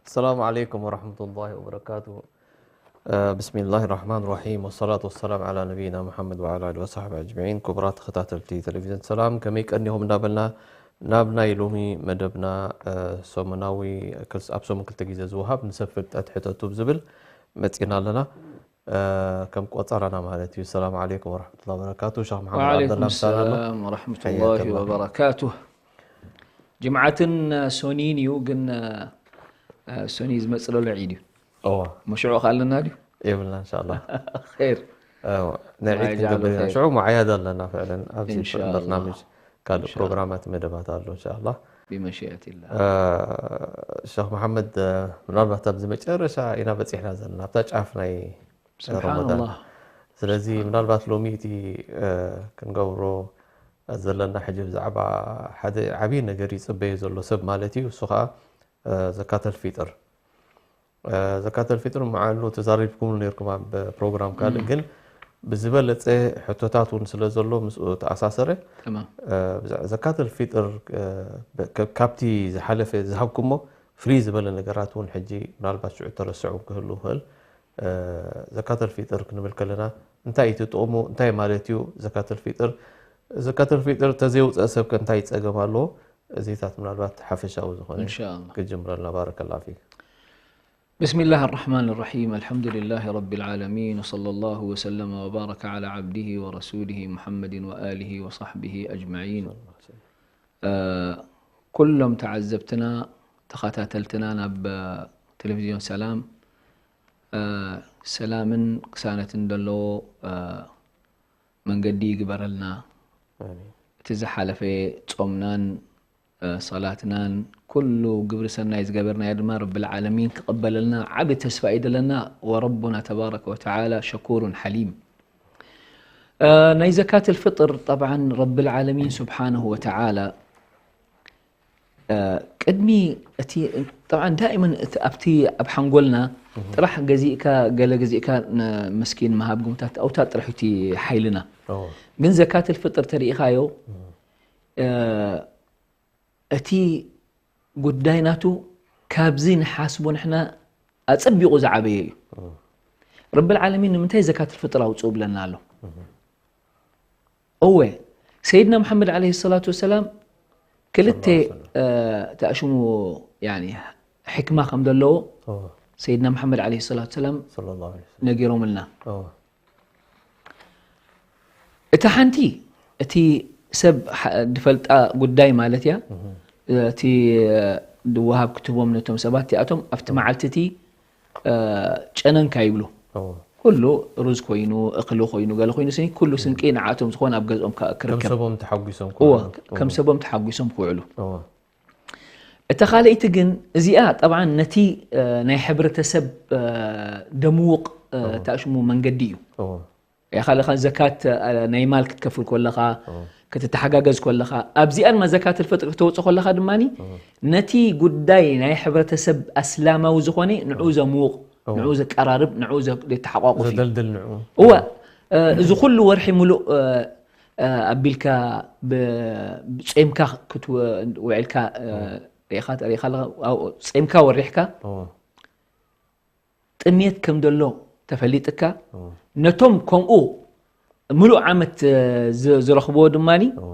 السلام عليكم ورحمة الله وبركاته. آه، بسم الله الرحمن الرحيم، والصلاة والسلام على نبينا محمد وعلى آله وصحبه أجمعين. ክቡራት ተኸታተልቲ ቴሌቪዥን ሰላም፣ ከመይ ቀኒኹም እንዳበልና ናብ ናይ ሎሚ መደብና፣ እ፣ ሰሙናዊ፣ ክልስ-፣ ኣብ ሰሙን ክልተ ግዜ ዝወሃብ ንሰብ ፍልጠት ሕተቱ ብዝብል መጺና ኣለና። እ፣ ከም ቆጸራና ማለት እዩ። ሰላም ዓለይኩም ወረሕመቱላሂ ወበረካቱ። ሸኽ መሓመድ ዓብደላ ምሳና ኣሎ። ሰላም ወረሕመቱላሂ ሓያከላ። ወበረካቱ። ጅምዓትን ሶኒን እዩ፣ ግን፣ እ፣ ሶኒ ዝመጽእ ዘሎ ዒድ እዩ። እዋ። መሽዑ ከ ኣለና ድዩ? የብልና፣ እንሻላ። ኸይር። እዋ። ናይ ዒድ ማይ ጃሎ ክንገብር ኢና። ኸይር። ሽዑ መዓያድ ኣለና፣ ፍዕለን። ኣብዚ እንሻላ። በርናምጅ ካልእ እንሻላ። ፕሮግራማት መደባት ኣሎ፣ እንሻላ። ብመሽየትላ። እ፣ ሸኽ መሓመድ፣ እ፣ ምናልባት ኣብዚ መጨረሻ ኢና በጺሕና ዘለና፣ ኣብታ ጫፍ ናይ ስብሓንላህ። ረመዳን። ስለዚ ምናልባት ሎሚ እቲ፣ እ፣ ክንገብሮ ዘለና ሕጂ ብዛዕባ ሓደ ዓብዪ ነገር ይጽበዮ ዘሎ ሰብ ማለት እዩ። እሱ ኸኣ፣ እ፣ ዘካተል ፊጥር። እ፣ ዘካተል ፊጥር መዓሉ ተዛሪብኩምሉ ነይርኩም ኣብ ፕሮግራም ካልእ፣ እም። ግን ብዝበለጸ ሕቶታት እውን ስለ ዘሎ ምስኡ ተኣሳሰረ። ተማም። እ፣ ብዛ-፣ ዘካተል ፊጥር፣ እ፣ ብ-፣ ከ-፣ ካብቲ ዝሓለፈ ዝሃብኩሞ ፍልይ ዝበለ ነገራት እውን ሕጂ ምናልባት ሽዑ ተረስዑ ክህሉ ይኽእል። እ፣ ዘካተል ፊጥር ክንብል ከለና እንታይ እዩ እቲ ጥቕሙ? እንታይ ማለት እዩ ዘካተል ፊጥር? ዘካተል ፊጥር ተዘይውፅእ ሰብከ እንታይ ጸገም ኣለዎ? እዚታት ምናልባት ሓፈሻዊ ዝኾነ እንሻኣላህ። ክጅምረልና። ባረከላሁ ፊክ። بسم الله الرحمن الرحيم. الحمد لله رب العالمين، وصلى الله وسلم وبارك على عبده ورسوله محمد وآله وصحبه أجمعين. እ፣ ኩሎም ተዓዘብትና፣ ተኸታተልትና ናብ፣ እ፣ ቴሌቪዝዮን ሰላም፣ እ፣ ሰላምን ቅሳነትን ዘለዎ፣ እ፣ መንገዲ ይግበረልና። ኣሜን። እቲ ዝሓለፈ ጾምናን፣ እ፣ ሰላትናን፣ ኩሉ ግብሪ ሰናይ ዝገበርናዮ ድማ ረብል ዓለሚን ክቕበለልና ዓቢ ተስፋ እዩ ዘለና። ወረቡና ተባረከ ወተዓላ ሸኩሩን ሓሊም። እ፣ ናይ ዘካት ልፍጥር ጠብዓን ረብል ዓለሚን ስብሓነሁ ወተዓላ፣ እ፣ ቅድሚ እቲ፣ ጠብዓን ዳኢመን እቲ ኣብቲ ኣብ ሓንጎልና እህ። ጥራሕ ገዚእካ፣ ገለ ገዚእካ ንመስኪን ምሃብ፣ ግምታት ኣውታ ጥራሕ እቲ ሓይልና። ኦ። ግን ዘካት ልፍጥር ተሪኢኻዮ፣ እህ። እ፣ እቲ ጉዳይ ናቱ ካብዚ ንሓስቦ ንሕና ኣጸቢቑ ዝዓበየ እዩ። እህ። ረብል ዓለሚን ንምንታይ ዘካት ልፍጥር ኣውጽኡ ብለና ኣሎ? እህ። እወ፣ ሰይድና መሓመድ ዓለይሂ ሰላቱ ወሰላም ክልተ፣ ሰለላሁ ዐለይሂ ወሰለም። እ፣ ተኣሽሙ፣ ያኒ፣ ሕክማ ከም ዘለዎ እወ። ሰይድና መሓመድ ዓለይሂ ሰላቱ ወሰላም ሰለላሁ ዐለይሂ ወሰለም። ነጊሮምልና። እወ። እታ ሓንቲ፣ እቲ ሰብ ሓ-፣ ድፈልጣ ጉዳይ ማለት እያ። እህ። እቲ፣ እ፣ ድወሃብ ክትህቦም ነቶም ሰባት እቲኣቶም ኣብቲ እወ። መዓልቲ እቲ እ፣ ጨነንካ ይብሉ። እዎ። ኩሉ ሩዝ ኮይኑ፣ እኽሊ ኮይኑ፣ ገለ ኮይኑ ስኒ፣ ኩሉ እዎ። ስንቂ ንዓቶም ዝኾነ ኣብ ገዝኦም ከ-፣ ከም ክርከብ። ሰቦም ተሓጒሶም እዎ፣ ክውዕሉ። ከም እዎ። ሰቦም ተሓጒሶም ክውዕሉ። እዎ። እታ ካልኣይቲ ግን፣ እዚኣ ጠብዓን ነቲ፣ እ፣ ናይ ሕብረተሰብ፣ እ፣ ደምውቕ፣ እ፣ እዎ። ተኣሽሙ መንገዲ እዩ። እዎ። ያኻ ለኻ ዘካት፣ እ፣ ናይ ማል ክትከፍል ከለኻ፣ እዎ። ክትተሓጋገዝ ከለኻ፣ ኣብዚኣ ድማ ዘካት ልፈጥር ክተውፅእ ከለኻ ድማኒ፣ እዎ። ነቲ ጉዳይ ናይ ሕብረተሰብ ኣስላማዊ ዝኾነ ንዑ እዎ። ዘምውቕ፣ እዎ። ንዑ ዘቀራርብ፣ ንዑ ዘ-፣ ዘተሓቋቁፍ እዩ። ዘደልድል ንዑ። እወ፣ እ፣ እዚ ኩሉ ወርሒ ሙሉእ፣ እ፣ እ፣ ኣቢልካ ብ-፣ ብጾምካ ክትወ-፣ ውዒልካ፣ እ፣ እዎ። ርኢኻ፣ ርኢኻ ኣለኻ፣ ኣብኡ ጾምካ ወሪሕካ፣ እዎ። ጥሜት ከም ዘሎ ተፈሊጥካ፣ እዎ። ነቶም ከምኡ ምሉእ ዓመት፣ እ፣ ዝ-፣ ዝረኽብዎ ድማኒ፣ እዎ።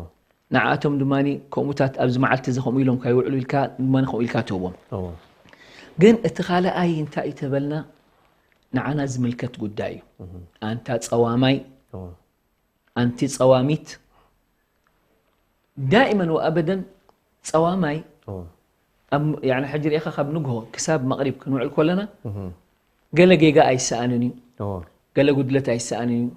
ንዓኣቶም ድማኒ ከምኡታት ኣብዚ መዓልቲ እዚ ከምኡ ኢሎም ከይውዕሉ ኢልካ ድማኒ ከምኡ ኢልካ ትህቦም። እዎ። ግን እቲ ካልኣይ እንታይ እዩ ተበልና፣ ንዓና ዝምልከት ጉዳይ እዩ። እህ። ኣንታ ጸዋማይ፣ እዎ። ኣንቲ ጸዋሚት፣ ዳኢመን ወኣበደን ጸዋማይ እዎ። ኣብ፣ ያኒ፣ ሕጂ ርኢኻ ካብ ንግሆ ክሳብ መቕሪብ ክንውዕል ከለና፣ እህ። ገለ ጌጋ ኣይሰኣንን እዩ። እዎ። ገለ ጉድለት ኣይሰኣንን እዩ።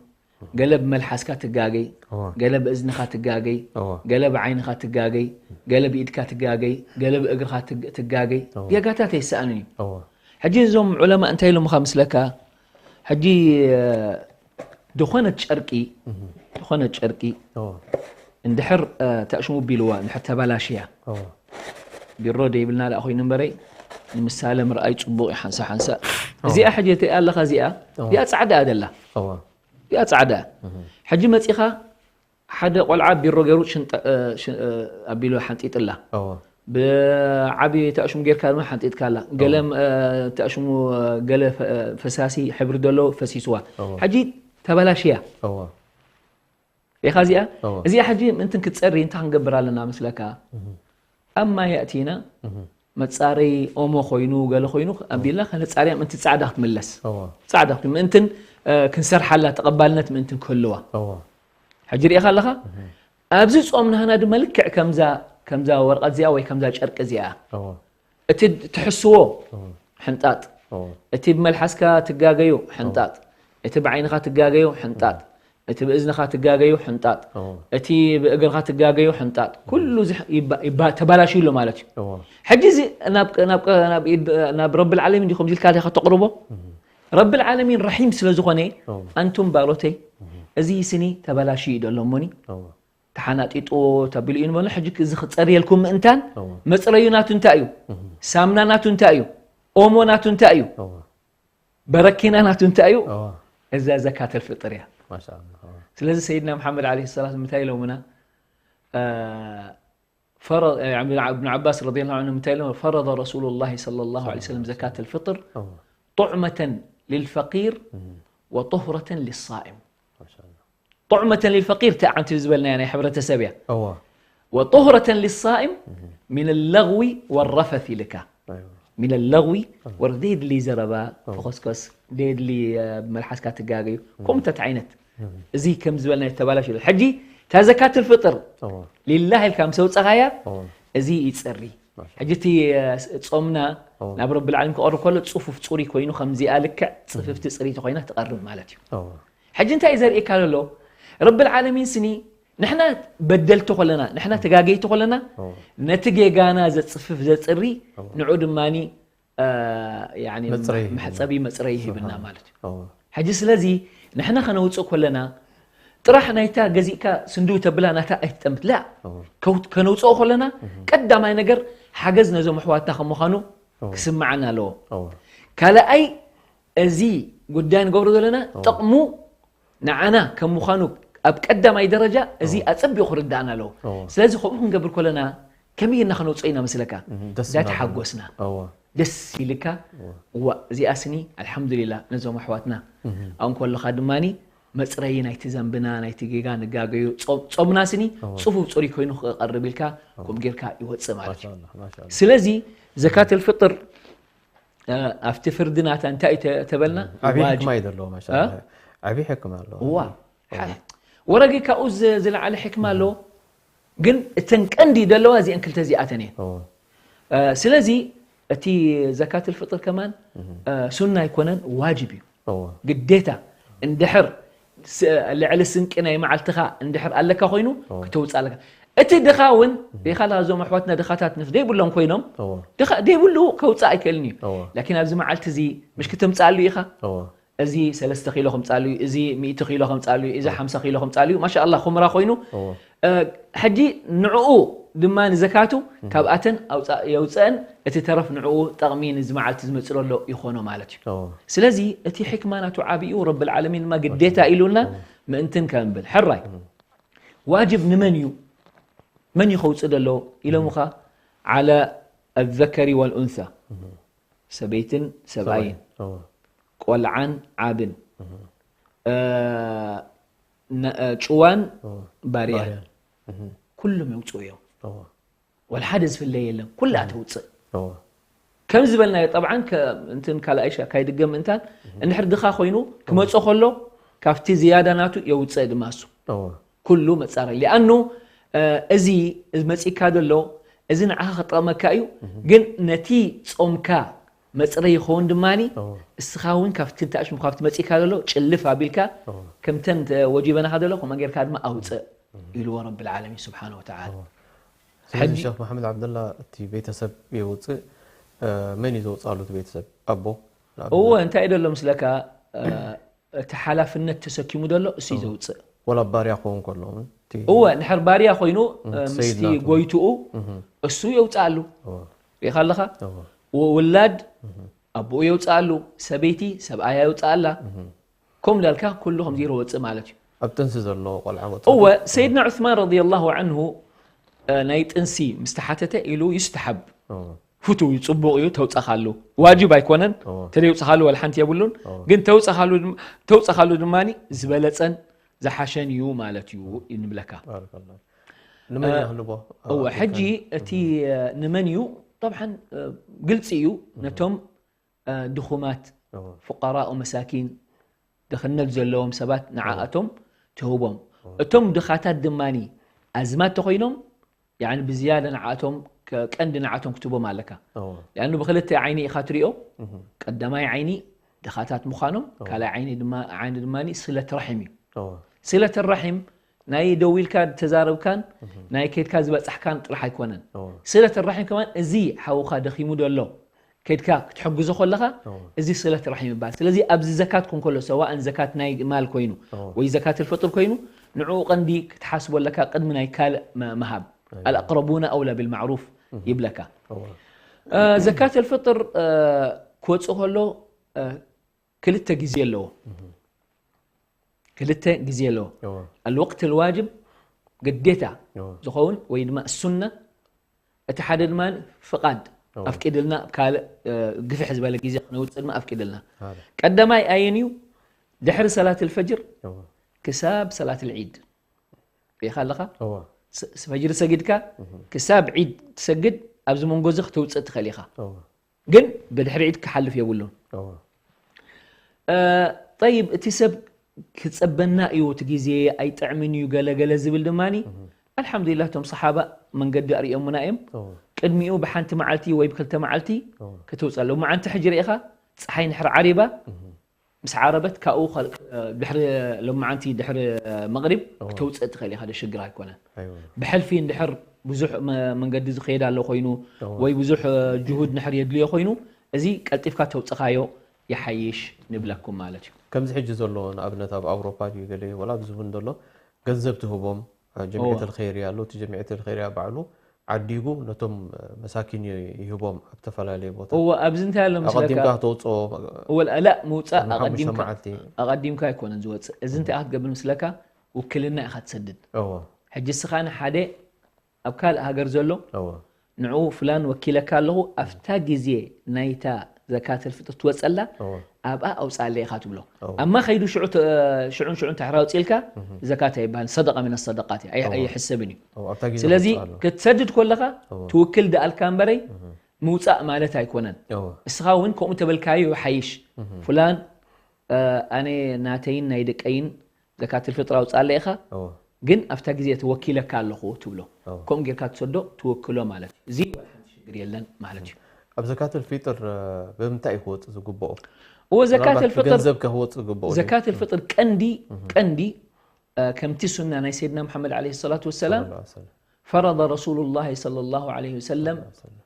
ገለ ብመልሓስካ ትጋገይ፣ እዎ። ገለ ብእዝንኻ ትጋገይ፣ እዎ። ገለ ብዓይንኻ ትጋገይ፣ ገለ ብኢድካ ትጋገይ፣ ገለ ብእግርኻ ትግ-፣ ትጋገይ። እዎ። ጌጋታት ኣይሰኣንን እዩ። እዎ። ሕጂ እዞም ዑለማ እንታይ ኢሎምኻ ምስለካ? ሕጂ፣ እ፣ ዝኾነት ጨርቂ፣ እህ። ዝኾነት ጨርቂ እዎ። እንድሕር፣ እ፣ ተእሽሙ ቢልዋ፣ እንድሕር ተባላሽያ። እዎ። ቢሮ ደይብልና ደኣ ኮይኑ እምበረይ፣ ንምሳሌ ምርኣይ ጽቡቕ እዩ፣ ሓንሳ ሓንሳ። እዎ። እዚኣ ሕጂ እቲኣ ኣለኻ፣ እዚኣ፣ እዎ። እዚኣ ጻዕዳ እያ ደላ። እዎ። እዚኣ ጻዕዳ። እህ። ሕጂ መጺኻ፣ ሓደ ቆልዓ ቢሮ ገይሩ ሽንጠ-፣ እ፣ ሽ-፣ እ፣ ኣቢሉ ሓንጢጥላ። እዎ። ብዓቢ ተኣሽሙ ጌርካ ድማ ሓንጢጥካላ። ገለ ተኣሽሙ ገለ ፈሳሲ ሕብሪ ደሎ ፈሲስዋ። ሕጂ ተበላሽያ። ኢኻ እዚኣ እዚኣ ሕጂ ምእንትን ክትጸሪ እንታይ ክንገብር ኣለና መስለካ? ኣብ ማይ ኣእቲና መጻረይ ኦሞ ኮይኑ ገለ ኮይኑ ኣቢልና ከነጻርያ ምእንቲ ጻዕዳ ክትምለስ። ጻዕዳ ክትምእንትን ክንሰርሓላ ተቐባልነት ምእንትን ክህልዋ። ሕጂ ርኢኻ ኣለኻ? ኣብዚ ጾም ናህና ድማ ልክዕ ከምዛ ከምዛ ወረቐት እዚኣ ወይ ከምዛ ጨርቂ እዚኣ እቲ ትሕስዎ ሕንጣጥ፣ እቲ ብመልሓስካ ትጋገዮ ሕንጣጥ፣ እቲ ብዓይንኻ ትጋገዮ ሕንጣጥ፣ እቲ ብእዝንኻ ትጋገዮ ሕንጣጥ፣ እቲ ብእግርኻ ትጋገዮ ሕንጣጥ፣ ኩሉ ተባላሽዩ ኣሎ ማለት እዩ። ሕጂ እዚ ናብ ረብል ዓለሚን ዲኹም ዚልካ ዲኻ ተቕርቦ? ረብል ዓለሚን ረሒም ስለ ዝኾነ ኣንቱም ባሮተይ እዚ ስኒ ተባላሽዩ እዩ ደሎ እሞኒ ተሓናጢጡ ተቢሉ እዩ ንበሎ። ሕጂ እዚ ክጸርየልኩም ምእንታን መጽረዩ ናቱ እንታይ እዩ? ሳምና ናቱ እንታይ እዩ? ኦሞ ናቱ እንታይ እዩ? በረኪና ናቱ እንታይ እዩ? እዛ ዘካተል ፍጥር እያ። ስለዚ ሰይድና መሓመድ ዓለይሂ ሰላት እንታይ ኢሎምና? እብን ዓባስ ረዲየላሁ ዐንሁ እንታይ ኢሎም? ፈረደ ረሱሉላሂ ሰለላሁ ዐለይሂ ወሰለም ዘካተል ፍጥር ጡዕመተን ሊልፈቂር ወጡህረተን ሊሳኢም። ጡዕመተን ሊልፈቂር እቲ ዓንቲ ዝበልናያ ናይ ሕብረተሰብ እያ። ወጡህረተን ሊሳኢም ሚን ለግዊ ወረፈት ኢልካ። ሚን ለግዊ ወረ ደየድሊ ዘረባ ተኾስኮስ ደየድሊ ብመልሓስካ ትጋገዩ ከምኡታት ዓይነት እዚ ከም ዝበልና የተባላሽ ይብል። ሕጂ እታ ዘካትል ፍጥር ሊላህ ኢልካ ምስ ኣውፀኻያ እዚ ይፅሪ። ሕጂ እቲ ጾምና ናብ ረብል ዓለሚን ክቐርብ ከሎ ጽፉፍ ጽሩይ ኮይኑ ከምዚኣ ልክዕ ጽፍፍቲ ጽርይቲ ኮይና ትቐርብ ማለት እዩ። ሕጂ እንታይ እዩ ዘርእየካ ዘሎ? ረብል ዓለሚን ስኒ ንሕና በደልቲ ኮለና ንሕና ተጋገይቲ ኮለና ነቲ ጌጋና ዘጽፍፍ ዘጽሪ ንዑ ድማ መሕጸቢ መጽረይ ይህብና ማለት እዩ። ሕጂ ስለዚ ንሕና ከነውፅእ ኮለና ጥራሕ ናይታ ገዚእካ ስንድው ተብላ ናታ ኣይትጠምት ላ ከነውፅኦ ኮለና ቀዳማይ ነገር ሓገዝ ነዞም ኣሕዋትና ከም ምዃኑ ክስምዓና ኣለዎ። ካልኣይ እዚ ጉዳይ ንገብሮ ዘለና ጥቕሙ ንዓና ከም ምዃኑ ኣብ ቀዳማይ ደረጃ እዚ ኣጸቢቑ ክርዳእና ኣለዎ። ስለዚ ከምኡ ክንገብር ኮለና ከመይ ጌርና ከነውፅኦ ኢና መስለካ? እንዳተሓጎስና ደስ ኢልካ እዋ እዚኣ ስኒ ኣልሓምዱሊላ ነዞም ኣሕዋትና ኣው እንኮለኻ ድማ መፅረዪ ናይቲ ዘንብና ናይቲ ጌጋ ንጋገዩ ጾምና ስኒ ፅፉፍ ፅሩይ ኮይኑ ክቐርብ ኢልካ ከምኡ ጌርካ ይወፅእ ማለት እዩ። ስለዚ ዘካት ልፍጥር ኣብቲ ፍርዲ ናታ እንታይ እዩ ተበልና? ዓብዪ ሕክማ እዩ ዘለዎ። ማሻ ዓብዪ ሕክማ ኣለዎ። እዋ ወረጊ ካብኡ ዝለዓለ ሕክማ ኣለዎ። ግን እተን ቀንዲ ዘለዋ እዚአን ክልተ እዚኣተን እየን። ስለዚ እቲ ዘካት ልፍጥር ከማን ሱና ኣይኮነን፣ ዋጅብ እዩ። ግዴታ እንድሕር ልዕሊ ስንቂ ናይ መዓልትኻ እንድሕር ኣለካ ኮይኑ ክተውፅእ ኣለካ። እቲ ድኻ እውን ሪኻ ኣለኻ፣ እዞም ኣሕዋትና ድኻታት ነፍ ደይብሎም ኮይኖም ደይብሉ ከውፅእ ኣይክእልን እዩ። ላኪን ኣብዚ መዓልቲ እዚ ምሽ ክትምፅኣሉ ኢኻ። እዚ ሰለስተ ኪሎ ከምፃሉ እዩ፣ እዚ ሚእቲ ኪሎ ከምፃሉ እዩ፣ እዚ ሓምሳ ኪሎ ከምፃሉ እዩ። ማሻ ኣላህ ኩምራ ኮይኑ ሕጂ ንዕኡ ድማ ንዘካቱ ካብኣተን የውፅአን እቲ ተረፍ ንዕኡ ጠቕሚ ንዚ መዓልቲ ዝመፅእ ዘሎ ይኾኖ ማለት እዩ። ስለዚ እቲ ሕክማ ናቱ ዓብኡ ረብል ዓለሚን ድማ ግዴታ ኢሉና ምእንትን ከምብል ሕራይ ዋጅብ ንመን እዩ? መን እዩ ከውፅእ ዘለዎ ኢሎምኻ? ዓላ ኣዘከሪ ወልኡንሳ ሰበይትን ሰብኣይን ቆልዓን ዓብን ጭዋን ባርያን ኩሎም የውፅኡ እዮም። ወላ ሓደ ዝፍለይ የለን፣ ኩላ ተውፅእ። ከም ዝበልናዮ ጠብዓን እንትን ካልኣይ ሻ ካይድገም እንታን እንድሕር ድኻ ኮይኑ ክመፆ ከሎ ካብቲ ዝያዳ ናቱ የውፅእ ድማ እሱ ኩሉ መፃረይ ሊኣኑ እዚ መፂካ ዘሎ እዚ ንዓኻ ክጠቕመካ እዩ። ግን ነቲ ፆምካ መፅረይ ይኸውን ድማ እስኻ እውን ካብቲ ተኣሽሙ ካብቲ መፂካ ዘሎ ጭልፍ ኣቢልካ ከምተን ወጂበናኻ ዘሎ ከምኡ ጌርካ ድማ ኣውፅእ ኢልዎ ረብል ዓለሚን ስብሓን ወተዓላ። ስለዚ ሸክ መሓመድ ዓብደላ እቲ ቤተሰብ የውፅእ መን እዩ ዘውፅኣሉ እቲ ቤተሰብ ኣቦ እወ እንታይ ደሎ ምስለካ እቲ ሓላፍነት ተሰኪሙ ደሎ እሱ እዩ ዘውፅእ። ወላ ባርያ ክኸውን ከሎ እውን እቲ እወ እንድሕር ባርያ ኮይኑ ምስቲ ሰይድናቱ። ጎይትኡ እሱ የውፅኣሉ። ሪኢኻ ኣለኻ? እወ። ውላድ ኣቦኡ የውፅኣሉ፣ ሰበይቲ ሰብኣያ የውፅኣላ። ከምኡ ዳልካ ኩሉ ከምዚ ይወፅእ ማለት እዩ። ኣብ ጥንሲ ዘሎ ቆልዓ ወፅእ እወ ሰይድና ዑስማን ረዲየላሁ ዓንሁ እ፣ ናይ ጥንሲ ምስ ተሓተተ ኢሉ ይስተሓብ። ፍቱው እዩ፣ ጽቡቕ እዩ፣ ተውጻኻሉ። ዋጅብ ኣይኮነን። ተደውጻኻሉ ወላ ሓንቲ የብሉን። ግን ተውጻኻሉ ድም-፣ ተውጻኻሉ ድማ ዝበለጸን ዝሓሸን እዩ ማለት እዩ ንብለካ። ባረከላህ። ንመን ኢና ክንቦ? እወ፣ ሕጂ እቲ፣ እ፣ ንመን እዩ? ጠብዓን፣ እ፣ ግልጺ እዩ። ነቶም፣ እ፣ ድኹማት፣ ፍቀራእ ወመሳኪን፣ ድኽነት ዘለዎም ሰባት ንዓኣቶም ትህቦም። እቶም ድኻታት ድማኒ ኣዝማት ተኾይኖም፣ ያኒ ብዝያዳ ንዓኣቶም፣ ከ-፣ ቀንዲ ንዓኣቶም ክትህቦም ኣለካ። ለኣኑ ብኽልተ ዓይኒ ኢኻ ትሪኦ። ቀዳማይ ዓይኒ ድኻታት ምዃኖም፣ ካልኣይ ዓይኒ ድማ፣ ዓይኒ ድማኒ ስለት ራሒም እዩ። ስለት ራሒም ናይ ደው ኢልካ ተዛረብካን ናይ ከድካ ዝበጻሕካን ጥራሕ ኣይኮነን። ስለት ራሒም ከማን እዚ ሓውኻ ደኺሙ ደሎ ከድካ ክትሕግዞ ከለኻ እዚ ስለት ራሒም ይበሃል። ስለዚ ኣብዚ ዘካት ኮን ከሎ ሰዋእን ዘካት ናይ ማል ኮይኑ ወይ ዘካት ልፍጥር ኮይኑ ንዕኡ ቀንዲ ክትሓስቦ ኣለካ ቅድሚ ናይ ካልእ መ-፣ ምሃብ። ኣልኣቅረቡና ኣውላ ቢልማዕሩፍ ይብለካ። እ፣ ዘካት ልፍጥር፣ እ፣ ክወፅእ ከሎ፣ እ፣ ክልተ ግዜ ኣለዎ። ክልተ ግዜ ኣለዎ። ኣልወቅት ልዋጅብ ግዴታ ዝኸውን ወይ ድማ ሱና፣ እቲ ሓደ ድማ ፍቃድ ኣፍቂድልና ኣብ ካልእ፣ እ፣ ግፍሕ ዝበለ ግዜ ክነውፅእ ድማ ኣፍቂድልና። ቀዳማይ ኣየን እዩ? ድሕሪ ሰላት ልፈጅር ክሳብ ሰላት ልዒድ ርኢኻ ኣለኻ። ስ-፣ ስ-፣ ፈጅሪ ሰጊድካ ክሳብ ዒድ ትሰግድ፣ ኣብዚ መንጎ እዚ ክትውፅእ ትኽእል ኢኻ። ግን ብድሕሪ ዒድ ክሓልፍ የብሉን። እ፣ ጠይብ፣ እቲ ሰብ ክጸበና እዩ፣ እቲ ግዜ ኣይጥዕምን እዩ፣ ገለ ገለ ዝብል ድማኒ፣ ኣልሓምዱሊላህ፣ እቶም ሰሓባ መንገዲ ኣርእዮምና እዮም። ቅድሚኡ ብሓንቲ መዓልቲ ወይ ብክልተ መዓልቲ ክትውፅእ ኣለዎ። መዓንቲ ሕጂ ርኢኻ፣ ፀሓይ ንድሕር ዓሪባ፣ ምስ ዓረበት ካብኡ ኸል-፣ ድሕሪ ሎማዓንቲ ድሕሪ መቕሪብ ክትውፅእ ትኽእል ኢኻ፣ ዶ ሽግር ኣይኮነን። ብሕልፊ እንድሕር ብዙሕ መ-፣ መንገዲ ዝኸየድ ኣሎ ኮይኑ ወይ ብዙሕ ጅሁድ ንድሕር የድልዮ ኮይኑ፣ እዚ ቀልጢፍካ ተውፅኻዮ ይሓይሽ ንብለኩም ማለት እዩ። ከምዚ ሕጂ ዘሎ ንኣብነት ኣብ ኣውሮፓ ድዩ ገለ ወላ ኣብዚ እውን ዘሎ ገንዘብ ትህቦም ጀምዕየት ልኸይርያ ኣሎ። እቲ ጀምዕየት ልኸይርያ ባዕሉ ዓዲጉ ነቶም መሳኪን ይህቦም ኣብ ተፈላለየ ቦታ። እወ፣ ኣብዚ እንታይ ኣሎ ምስለካ? ኣቐዲምካ ከተውፅኦ እወ፣ ላ፣ ምውፃእ ሓሙሽተ ኣቐዲምካ መዓልቲ። ኣቐዲምካ ኣይኮነን ዝወፅእ። እዚ እንታይ ኢኻ ክትገብር ምስለካ? ውክልና ኢኻ ትሰድድ። እወ። ሕጂ እስኻ ንሓደ ኣብ ካልእ ሃገር ዘሎ እወ። ንዕኡ ፍላን ወኪለካ ኣለኹ፣ ኣብታ ግዜ ናይታ ዘካተል ፍጥር ትወፀላ እወ። ኣብኣ ኣውፃለይ ኢኻ ትብሎ። እወ። ኣማ ከይዱ ሽዑ ተ-፣ ሽዑን ሽዑን ተሕራ ኣውፂልካ ዘካት ኣይበሃል፣ ሰደቃ ሚነ ሰደቃት እያ፣ ኣይ-፣ እወ። ኣይሕሰብን እዩ። እወ፣ ኣብታ ግዜ ስለዚ ከውፅእ ኣሎ። ክትሰድድ ከለኻ እወ። ትውክል ደኣልካ እምበረይ ምውፃእ ማለት ኣይኮነን። እወ። እስኻ እውን ከምኡ ተበልካዮ ይሓይሽ። ፍላን፣ እ፣ ኣነ ናተይን ናይ ደቀይን ዘካትል ፍጥር ኣውፅኣለ ኢኻ፣ እወ። ግን ኣብታ ግዜ ተወኪለካ ኣለኹ ትብሎ። እወ። ከምኡ ጌርካ ትሰዶ ትወክሎ ማለት እዩ። እዚ ወላ ሓንቲ ሽግር የለን ማለት እዩ። ኣብ ዘካትል ፊጥር፣ እ፣ ብምንታይ እዩ ክወፅእ ዝግብኦ? እወ፣ ዘካትል ምናልባት ፍጥር፣ ብገንዘብ ከወፅእ ዝግብኦ ድዩ? ዘካትል ፍጥር ቀንዲ፣ ቀንዲ፣ እ፣ ከምቲ ሱና ናይ ሰይድና መሓመድ ዓለይሂ ሰላቱ ወሰላም ሰለላሁ ዐለይሂ ወሰለም። ፈረደ ረሱሉላሂ ሰለላሁ ዐለይሂ ወሰለም፣ ሰለላሁ ዐለይሂ ወሰለም።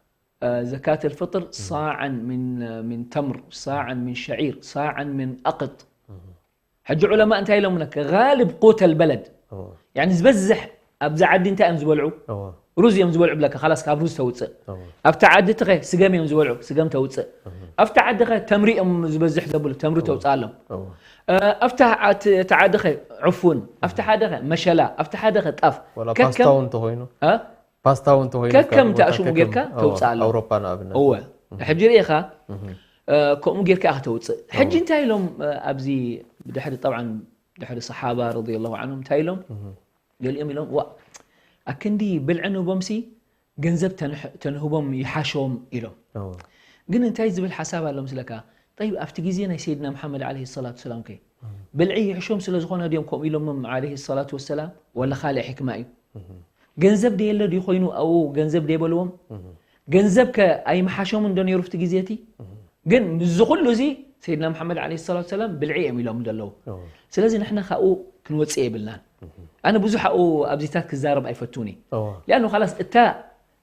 እ፣ ዘካት ልፍጥር ሳዓን ምን፣ ምን ተምር፣ ሳዓን ምን ሸዒር፣ ሳዓን ምን ኣቅጥ። ሕጂ ዑለማ እንታይ ኢሎምና? ጋልብ ቁተ ልበለድ። እወ። ያኒ ዝበዝሕ ኣብዚ ዓዲ እንታይ እዮም ዝበልዑ? እወ። ሩዝ እዮም ዝበልዑ ብለካ፣ ካላስ ካብ ሩዝ ተውፅእ። እወ። ኣብቲ ዓዲ ትኸ ስገም እዮም ዝበልዑ፣ ስገም ተውፅእ። ኣብቲ ዓዲ ኸ ተምሪ እዮም ዝበዝሕ ዘብሉ፣ ተምሪ ተውፅኣሎም። እወ። እ፣ ኣብታ ዓዲ፣ እቲ ዓዲ ኸ ዕፉን፣ ኣብቲ ሓደ ኸ መሸላ፣ ኣብቲ ሓደ ኸ ጣፍ። ወላ ከከም ፓስታ እውን ተኾይኑ? እ? ፓስታ እውን ተኾይኑ ከከም ካብ ትኣሽሙ ከከም፣ ጌርካ እወ፣ ተውፅኣሎም። ኣውሮፓ ንኣብነት። እወ። ሕጂ ርኢኻ፣ እ፣ ከምኡ ጌርካ ኢኻ ተውፅእ። ሕጂ እንታይ ኢሎም፣ እ፣ ኣብዚ ብድሕሪ፣ ጠብዓን ድሕሪ ሰሓባ ረዲየላሁ ዓንሁም እንታይ ኢሎም? ገሊኦም ኢሎም፣ ዋ፣ ኣክንዲ ብልዒ ንህቦምሲ ገንዘብ ተንሕ-፣ ተንህቦም ይሓሾም ኢሎም። እወ። ግን እንታይ ዝብል ሓሳብ ኣሎ ምስለካ? ጠይብ፣ ኣብቲ ግዜ ናይ ሰይድና መሓመድ ዓለይሂ ሰላቱ ሰላም ከ ብልዒ ይሕሾም ስለ ዝኾነ ድዮም ከምኡ ኢሎሞም ዓለይሂ ሰላቱ ወሰላም? ወላ ካልእ ሕክማ እዩ? ገንዘብ ደየለ ድዩ ኮይኑ ኣብኡ ገንዘብ ደየበልዎም? ገንዘብ ከ ኣይምሓሾምን ዶ ነይሩ ኣብቲ ግዜ እቲ? ግን ምስዚ ኩሉ እዚ ሰይድና መሓመድ ዓለይሂ ሰላቱ ሰላም ብልዒ እዮም ኢሎም ዘለዉ። እወ። ስለዚ ንሕና ካብኡ ክንወፅእ የብልናን። ኣነ ብዙሕ ኣብኡ ኣብዚታት ክዛረብ ኣይፈቱን እየ። እወ። ሊኣኑ ካላስ እታ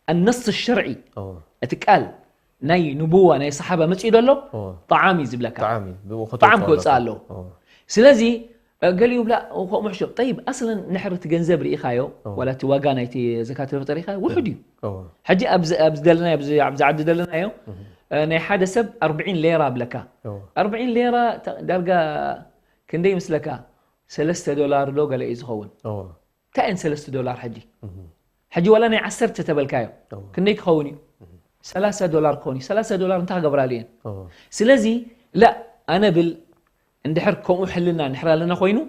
ኣነስ ሸርዒ እወ። እቲ ቃል ናይ ንቡዋ ናይ ሰሓባ መፅኡ ደሎ እወ። ጣዓም እዩ ዝብለካ። ጣዓም እዩ። ብኡ ጣዓም ከተውፅኦ ክወፅእ ኣለካ። ኣለዎ። እወ። ስለዚ እ፣ ገሊኡ ብላ ከምኡ ሕሾ። ጠይብ፣ ኣስለን ንሕሪ እቲ ገንዘብ ርኢኻዮ፣ እወ። ዋላ እቲ ዋጋ ናይቲ ዘካት ልፍጥር ርኢኻዮ፣ ውሑድ እዩ። እወ። ሕጂ ኣብዚ፣ ኣብዚ ደለናዮ፣ ኣብዚ ዓዲ ደለናዮ፣ እ፣ ናይ ሓደ ሰብ ኣርብዒን ሌራ ብለካ። እወ። ኣርብዒን ሌራ ተ-፣ ዳርጋ ክንደይ ይመስለካ? ሰለስተ ዶላር ዶ ገለ እዩ ዝኸውን። እወ። እንታይ እየን ሰለስተ ዶላር ሕጂ? ሕጂ ዋላ ናይ ዓሰርተ ተበልካዮ ክንደይ ክኸውን እዩ? ሰላሳ ዶላር ክኸውን እዩ። ሰላሳ ዶላር እንታይ ክገብራሉ እየን? ስለዚ ላ ኣነ ብል እንድሕር ከምኡ ሕልና ንሕር ኣለና ኮይኑ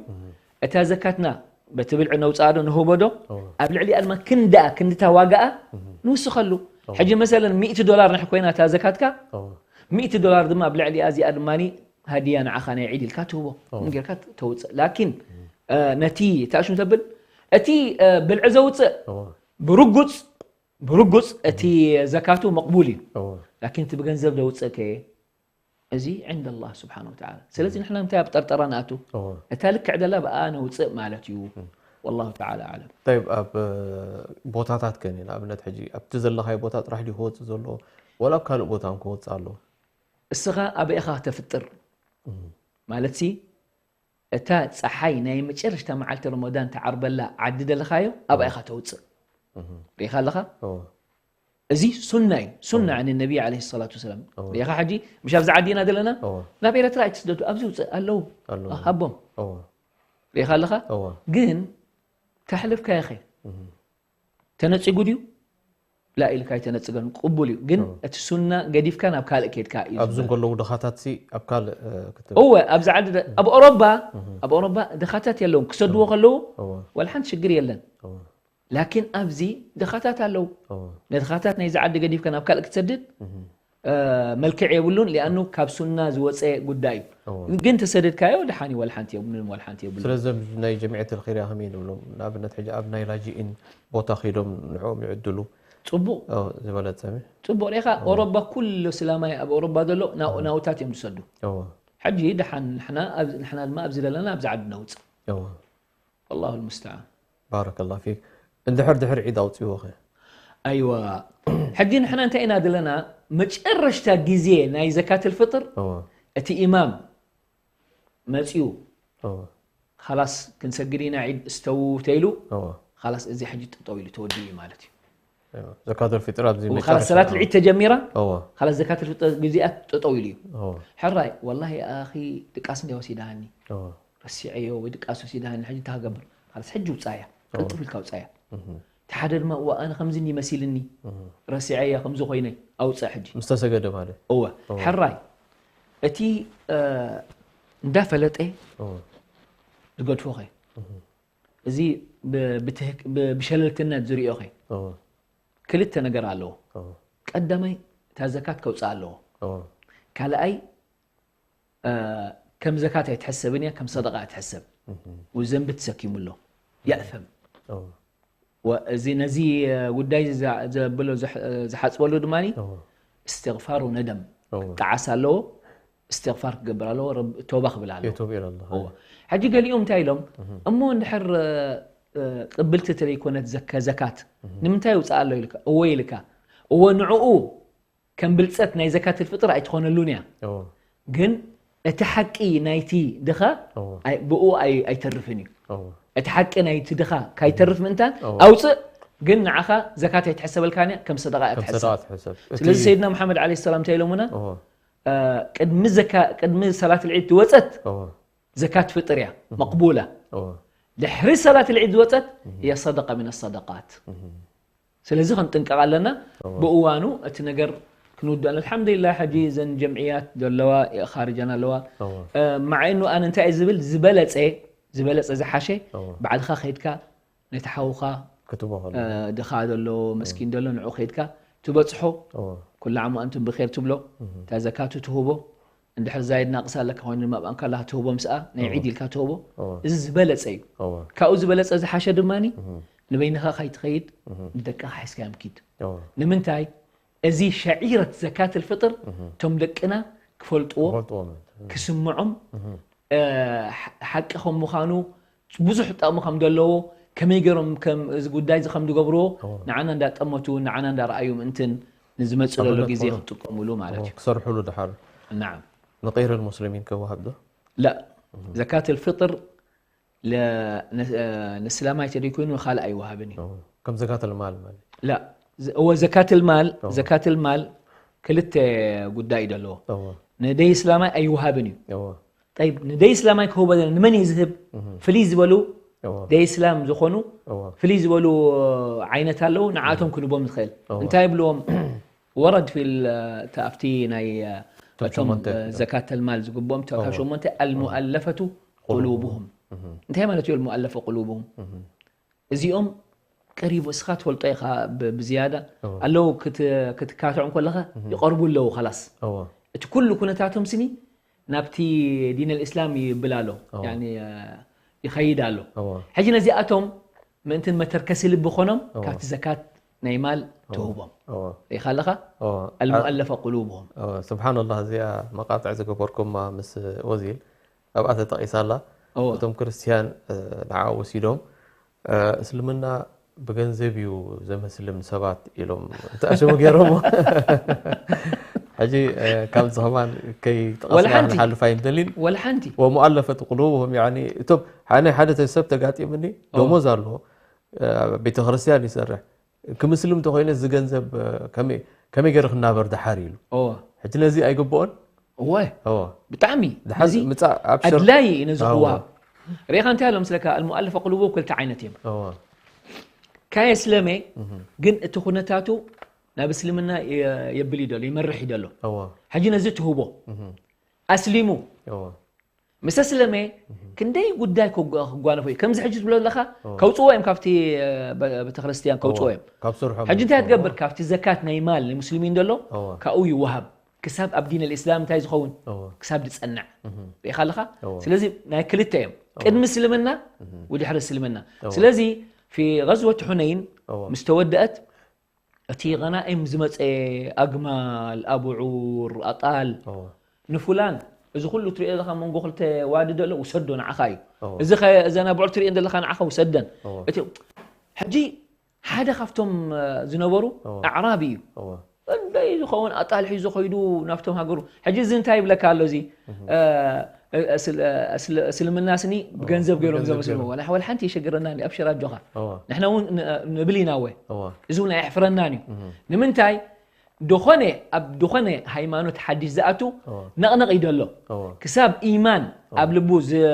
እታ ዘካትና በቲ ብልዒ ነውፅኣ ዶ ንህቦ ዶ ኣብ ልዕሊኣ ድማ ክንድኣ ክንድታ ዋጋኣ ንውስኸሉ። ሕጂ መሰለን ሚእቲ ዶላር ንሕ ኮይና እታ ዘካትካ ሚእቲ ዶላር ድማ ኣብ ልዕሊኣ እዚኣ ድማ ሃድያ ንዓኻ ናይ ዒድ ኢልካ ትህቦ ጌርካ ተውፅእ። ላኪን ነቲ ታሽም ተብል እቲ ብልዒ ዘውፅእ ብርጉፅ ብርጉፅ እቲ ዘካቱ መቕቡል እዩ። ላኪን እቲ ብገንዘብ ዘውፅእ ከ እዚ ዕንደ ኣላህ ስብሓን ወተዓላ። ስለዚ ንሕና እንታይ ኣብ ጠርጠራ ንኣቱ? እታ ልክዕ ደላ ብኣ ነውፅእ ማለት እዩ። ወላሁ ተዓላ ኣዕለም። ጠይብ፣ ኣብ ቦታታት ከ ንኣብነት ሕጂ ኣብቲ ዘለኻዮ ቦታ ጥራሕ ድዩ ክወፅእ ዘለዎ ዋላ ኣብ ካልእ ቦታ እውን ክወፅእ ኣለዎ? እስኻ ኣበይ ኢኻ ተፍጥር ማለት ሲ እታ ፀሓይ ናይ መጨረሽታ መዓልቲ ረመዳን ትዓርበላ ዓዲ ደለኻዮ ኣብኣ ኢኻ ተውፅእ። ሪኢኻ ኣለኻ? እዚ ሱና እዩ። ሱና ን ነቢ ለ ሰላት ወሰላም ሪኢኻ። ሕጂ ምሽ ኣብዚ ዓዲ ኢና ዘለና። ናብ ኤረትራ ኣይትስደዱ፣ ኣብዚ ውፅእ ኣለዉ። ሃቦም። ሪኢኻ ኣለኻ? ግን ተሕልፍካ ኢኸ ተነፂጉ ድዩ? ላ ኢልካ ኣይተነፅገን፣ ቅቡል እዩ። ግን እቲ ሱና ገዲፍካ ናብ ካልእ ኬድካ እዩ ኣብዚ ዝበሃል። ከለዉ ድኻታት ሲ ኣብ ካልእ ክትብ እወ ኣብዚ ዓዲ ደ- ኣብ ኦሮባ ኣብ ኦሮባ ድኻታት የለውን ክሰድዎ ከለዉ ዋላ ሓንቲ ሽግር የለን። ላኪን ኣብዚ ድኻታት ኣለዉ። ነድኻታት ናይዚ ዓዲ ገዲፍካ ናብ ካልእ ክትሰድድ መልክዕ የብሉን። ሊኣኑ ካብ ሱና ዝወፀ ጉዳይ እዩ። ግን ተሰደድካዮ ድሓን እዩ፣ ዋላ ሓንቲ የብሉን፣ ዋላ ሓንቲ የብሉን። ስለዚ ናይ ጀምዕየት ልኸይርያ ከመይ ንብሎም? ንኣብነት ሕጂ ኣብ ናይ ላጅኢን ቦታ ከይዶም ንዕኦም ይዕድሉ። ፅቡቕ ዝበለፀ ፅቡቕ ሪኢኻ። ኦሮባ ኩሉ ስላማይ ኣብ ኦሮባ ዘሎ ናብኡ ናውታት እዮም ዝሰዱ። ሕጂ ድሓን ንሕና ድማ ኣብዚ ዘለና ኣብዚ ዓዲ ነውፅእ። ኣላሁ ልሙስተዓን። ባረከላሁ ፊክ። እንድሕር ድሕር ዒድ ኣውፅእዎ ኸ? ኣይዋ ሕጂ ንሕና እንታይ ኢና ዘለና? መጨረሽታ ግዜ ናይ ዘካት ልፍጥር እቲ ኢማም መፅዩ ኻላስ ክንሰግድ ኢና ዒድ እስተው ተይሉ ኻላስ እዚ ሕጂ ጠጠው ኢሉ ተወዲኡ እዩ ማለት እዩ። ዘካት ልፊጥር ኣብዚ መጨረሻ ሰላት ልዒድ ተጀሚራ ኻላስ ዘካት ልፊጥር ግዜኣ ጠጠው ኢሉ እዩ። ሕራይ ወላሂ ኣኺ ድቃስ እንደ ወሲዳሃኒ ረሲዐዮ ወይ ድቃስ ወሲዳሃኒ ሕጂ እንታይ ክገብር? ኻላስ ሕጂ ውፃያ ቅልጥፍ ኢልካ ውፃያ። እቲ ሓደ ድማ እዋ ኣነ ከምዚ እንዲ መሲልኒ ረሲዐያ ከምዚ ኮይነ ኣውፅእ ሕጂ። ምስ ተሰገደ ማለት እወ። ሕራይ እቲ እንዳፈለጠ ዝገድፎ ኸ እዚ ብሸለልትነት ዝሪኦ ኸ ክልተ ነገር ኣለዎ። ቀዳማይ እታ ዘካት ከውፅእ ኣለዎ። ካልኣይ ከም ዘካት ኣይትሕሰብን እያ፣ ከም ሰደቃ እያ ትሕሰብ። ወዘንቢ ተሰኪሙ ኣሎ። የእተም። እዚ ነዚ ጉዳይ ዘብሎ ዝሓፅበሉ ድማ እስትግፋር ወነደም ክጠዓስ ኣለዎ። እስትግፋር ክገብር ኣለዎ። ቶባ ክብል ኣለዎ። ሕጂ ገሊኦም እንታይ ኢሎም እሞ እንድሕር ቅብልቲ ተለይኮነት ዘካት ንምንታይ ውፅእ ኣሎ ኢልካ እወ ኢልካ እወ ንዕኡ ከም ብልፀት ናይ ዘካት ልፍጥር ኣይትኾነሉን እያ። ግን እቲ ሓቂ ናይቲ ድኻ ብኡ ኣይተርፍን እዩ። እቲ ሓቂ ናይቲ ድኻ ካይተርፍ ምእንታን ኣውፅእ፣ ግን ንዓኻ ዘካት ኣይትሕሰበልካን እያ፣ ከም ሰደቃ እያ ትሕሰብ። ስለዚ ሰይድና መሓመድ ዓለይሂ ሰላም እንታይ ኢሎምና? ቅድሚ ሰላት ልዒድ ዝወፀት ዘካት ፍጥር እያ መቅቡላ። ድሕሪ ሰላት ልዒድ ዝወፀት እያ ሰደቃ ሚን ሰደቃት። ስለዚ ክንጥንቀቕ ኣለና። ብእዋኑ እቲ ነገር ክንውድኦ ኣልሓምዱሊላህ። ሕጂ እዘን ጀምዕያት ዘለዋ ኻርጃና ኣለዋ። ማዓይኑ ኣነ እንታይ እየ ዝብል ዝበለፀ ዝበለፀ ዝሓሸ ባዕልኻ ከይድካ ነቲ ሓውኻ ድኻ ዘሎ መስኪን ዘሎ ንዑ ከይድካ ትበፅሖ። ኩሉ ዓሙ ኣንቱም ብኼር ትብሎ፣ እታ ዘካቱ ትህቦ። እንድሕር ዛይድ ናቕስ ኣለካ ኮይኑ ድማ ኣብኣንካ ኣለካ ትህቦ፣ ምስኣ ናይ ዒድ ኢልካ ትህቦ። እዚ ዝበለፀ እዩ። ካብኡ ዝበለፀ ዝሓሸ ድማ ንበይንኻ ካይትኸይድ ንደቅኻ ሒዝካዮም ኪድ። ንምንታይ? እዚ ሸዒረት ዘካት ልፍጥር እቶም ደቅና ክፈልጥዎ ክስምዖም ሓቂ ከም ምዃኑ ብዙሕ ጠቕሚ ከም ዘለዎ ከመይ ገይሮም እዚ ጉዳይ እዚ ከም ዝገብርዎ ንዓና እንዳጠመቱ ንዓና እንዳረኣዩ ምእንትን ንዝመፅእ ዘሎ ግዜ ክጥቀሙሉ ማለት እዩ። ክሰርሕሉ ድሓር ንቀይረ ልሙስሊሚን ከወሃብ ዶ? ላ ዘካት ልፍጥር ንስላማይ ተደይኮይኑ ንካልእ ኣይወሃብን እዩ። ከም ዘካት ልማል ማለት ላ እወ ዘካት ልማል ዘካት ልማል ክልተ ጉዳይ እዩ ዘለዎ። ንደይ እስላማይ ኣይወሃብን እዩ። ጠይብ ንደይ እስላማይ ክህቦ ዘለና ንመን እዩ ዝህብ? ፍልይ ዝበሉ እዎ። ደይ እስላም ዝኾኑ እዎ። ፍልይ ዝበሉ ዓይነት ኣለዉ። ንዓቶም ክንቦም ዝኽእል እዎ። እንታይ ይብልዎም? ወረድ ፊል ኣብቲ ናይ እቶም እቶም ሸሞንተ። ዘካተል ማል ዝግብኦም እቶም ካብ እዎ። ሸሞንተ ኣልሙኣለፈቱ ቁሉቡሁም። እንታይ ማለት እዩ ኣልሙኣለፈ ቁሉቡሁም? እዚኦም ቀሪቡ እስኻ ትፈልጦ ኢኻ ብ- ብዝያዳ እዎ። ኣለዉ ክት- ክትካትዖም ከለኻ ይቐርቡ ኣለዉ። ኸላስ እዎ። እቲ ኩሉ ኩነታቶም ስኒ ናብቲ ዲን ልእስላም ይብል ኣሎ። እዎ። ያኒ ይኸይድ ኣሎ። እዎ። ሕጂ ነዚኣቶም ምእንትን መተርከሲ ልቢ ኾኖም እዎ። ካብቲ ዘካት ናይ ማል ትህቦም እዎ። ሪኻ ኣለኻ። እዎ። ኣልሙኣለፈ ቁሉብሁም እዎ። ስብሓንላህ፣ እዚኣ መቃጥዕ ዝገበርኩማ ምስ ኦዚል ኣብኣ ተጠቒሳ ኣላ። እዎ። እቶም ክርስትያን እ፣ ንዓ ወሲዶም እ፣ እስልምና ብገንዘብ እዩ ዘመስልም ሰባት ኢሎም ተኣሽሙ ገይሮሞ። ሕጂ እ፣ ካብዚ ከማን ወላ ከይጠቐስና ሓንቲ። ክንሓልፍ ኣይንደልን። ወላ ሓንቲ ወሙኣለፈት ቁሉብሁም፣ ያኒ እቶም ሓደ ሓደ ሰብ ተጋጢምኒ፣ ደሞዝ ኣለዎ፣ እ፣ ቤተክርስትያን ይሰርሕ፣ ክምስልም እንተኮይነ እዚ ገንዘብ እ፣ ከመይ ከመይ ገይሩ ክናበር ድሓር ኢሉ። እዎ ሕጂ ነዚ ኣይግብኦን። እወ እዎ ብጣዕሚ ድሓር እዚ ምጻእ ኣብሽር። ኣድላይ እዩ ነዚ እዎ። ክወሃብ። ሪኻ እንታይ ኢሎም ስለካ ኣልሙኣለፈ ቁሉቡ ክልተ ዓይነት እዮም። እዎ ካየስለመ ግን እቲ ኩነታቱ ናብ እስልምና የ- የብል እዩ ደሎ ይመርሕ እዩ ደሎ። እዎ ሕጂ ነዚ ትህቦ እህ ኣስሊሙ እዎ ምስ ኣስለመ ክንደይ ጉዳይ ክጓ- ክጓነፎ እዩ። ከምዚ ሕጂ ትብሎ ኣለኻ እዎ። ከውፅዎ እዮም ካብቲ እ፣ በ- ቤተክርስትያን ከውፅዎ እዮም። ካብ ስርሖም ሕጂ እንታይ ትገብር? ካብቲ ዘካት ናይ ማል ንሙስሊሚን ዘሎ እዎ ካብኡ ይወሃብ ክሳብ ኣብ ዲን ልእስላም እንታይ ዝኸውን እዎ ክሳብ ዝፀንዕ እህ ሪኢኻ ኣለኻ። እዎ ስለዚ ናይ ክልተ እዮም ቅድሚ እስልምና ወድሕሪ እስልምና። እዎ። ስለዚ ፊ غزوة حنين እዎ ምስ ተወደአት እቲ غنائم ዝመፀ ኣግማል ኣቡዑር ኣጣል እዎ ንፉላን እዚ ኩሉ ትሪኦ ዘለኻ መንጎ ክልተ ዋዲ ዘሎ ውሰዶ ንዓኻ እዩ። እዎ እዚ ኸ- እዘን ኣቡዑር ትሪኤን ዘለኻ ንዓኻ ውሰደን። እዎ እቲ ሕጂ ሓደ ካብቶም እ፣ ዝነበሩ እዎ። ኣዕራቢ እዩ። እዎ እንደይ ዝኸውን ኣጣል ሒዙ ኸይዱ ናብቶም ሃገሩ። ሕጂ እዚ እንታይ ይብለካ ኣሎ እዚ እ፣ እ፣ እስል- እ፣ እስል- እስልምና ስኒ ብገንዘብ ገይሮም ብገንዘብ ዘመስልዎ ገይሮም። ዋላ ዋላ ሓንቲ ይሸግረና ኣብሽር ኣጆኻ። እዎ ንሕና እውን ን- ንብል ኢና ወይ እዎ እዚ እውን ኣየሕፍረናን እዩ። ንምንታይ ድኾነ ኣብ ድኾነ ሃይማኖት ሓድሽ ዝኣቱ እዎ ነቕነቕ እዩ ደሎ እዎ ክሳብ ኢማን ኣብ ልቡ ዝ-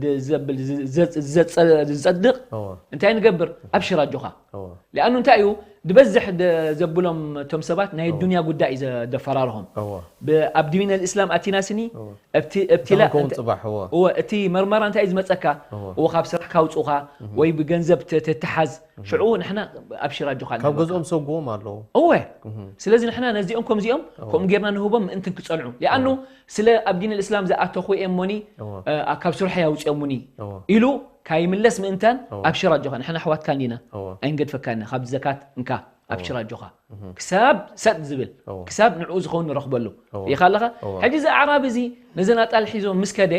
ድ- ዘብል ዝ- ዘ- ዘጸ- ዝጸድቕ እዎ እንታይ ንገብር ኣብሽር ኣጆኻ። እዎ ሊኣኑ እንታይ እዩ ድበዝሕ ደ- ዘብሎም እቶም ሰባት ናይ ዱንያ ጉዳይ እዩ ዘ- ዘፈራርሆም። እዎ ብ- ኣብ ዲን ኣልእስላም ኣቲና ስኒ እዎ ኣብቲ ኣብቲ ላ- ከውን እንተ- ጽባሕ እዎ እወ እቲ መርመራ እንታይ እዩ ዝመጸካ? እዎ እዎ ካብ ስራሕ ካውጹኻ ወይ ብገንዘብ ተ- ተተሓዝ ሽዑ ንሕና ኣብሽር ኣጆኻ ካብ ንብለካ። ገዝኦም ሰጉዎም ኣለዉ። እወ ስለዚ ንሕና ነዚኦም ከምዚኦም ከምኡ ጌርና ንህቦም ምእንትን ክጸንዑ ሊኣኑ ስለ ኣብ ዲን ልእስላም ዝኣተኹ እየ እሞኒ እዎ እ፣ ካብ ስርሖ ያውፅኦሙኒ እዎ ኢሉ ካይምለስ ምእንታን እዎ። ኣብሽር ኣጆኻ ንሕና ኣሕዋትካን ኢና እዎ ኣይንገድፈካን ኢና ካብዚ ዘካት እንካ ኣብሽር ኣጆኻ ክሳብ ሰጥ ዝብል እዎ። ክሳብ ንዕኡ ዝኸውን ንረኽበሉ እዎ። ኢኻ ኣለኻ። እዎ። ሕጂ እዚ ኣዕራቢ እዚ ነዘን ኣጣል ሒዞም ምስ ከደ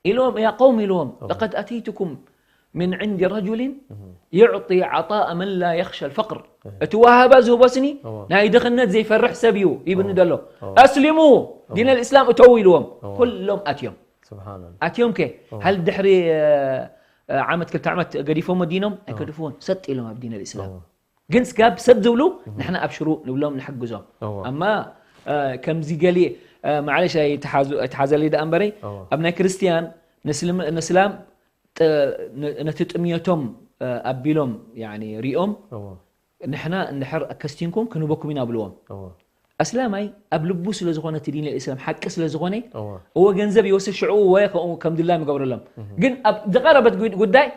ኢልዎም ያ ቀውም ኢልዎም ለቀድ ኣተይትኩም ምን ዕንዲ ረጁሊን የዕጢ ዓጣእ መን ላ የኽሸ ልፈቅር። እቲ ዋሃባ ዝህቦ ስኒ እዎ። ናይ ድኽነት ዘይፈርሕ ሰብ እዩ ይብኒ ዘሎ። እዎ። ኣስሊሙ ዲን ልእስላም እተዉ ኢልዎም እዎ። ኩሎም ኣትዮም ስብሓንላ ኣትዮም ከ ሀል ድሕሪ እ፣ እ፣ ዓመት ክልተ ዓመት ገዲፎም ዲኖም ኣይገድፍዎን ሰጥ ኢሎም ኣብ ዲን ልእስላም። ግን ስጋብ ሰብ ዝብሉ ንሕና ኣብሽሩ ንብሎም ንሕግዞም። እዎ። ኣማ እ፣ ከምዚ ገሊ እ፣ ማዕለሽ ኣይትሓዙ- ኣይትሓዘለይ ደኣ እምበረይ እዎ። ኣብ ናይ ክርስትያን ንስልም- ንስላም ጥ- ን- ነቲ ጥምየቶም እ፣ ኣቢሎም ያኒ ሪኦም እዎ ንሕና እንድሕር ከስቲንኩም ክንህበኩም ኢና ብልዎም። እዎ ኣስላማይ ኣብ ልቡ ስለ ዝኾነ እቲ ዲን ልእስላም ሓቂ ስለ ዝኾነ እዎ እዎ ገንዘብ ይወስድ ሽዑ ወይ ከምኡ ከም ድላዮም ይገብረሎም። ግን ኣብ ዝቐረበት ጉ- ጉዳይ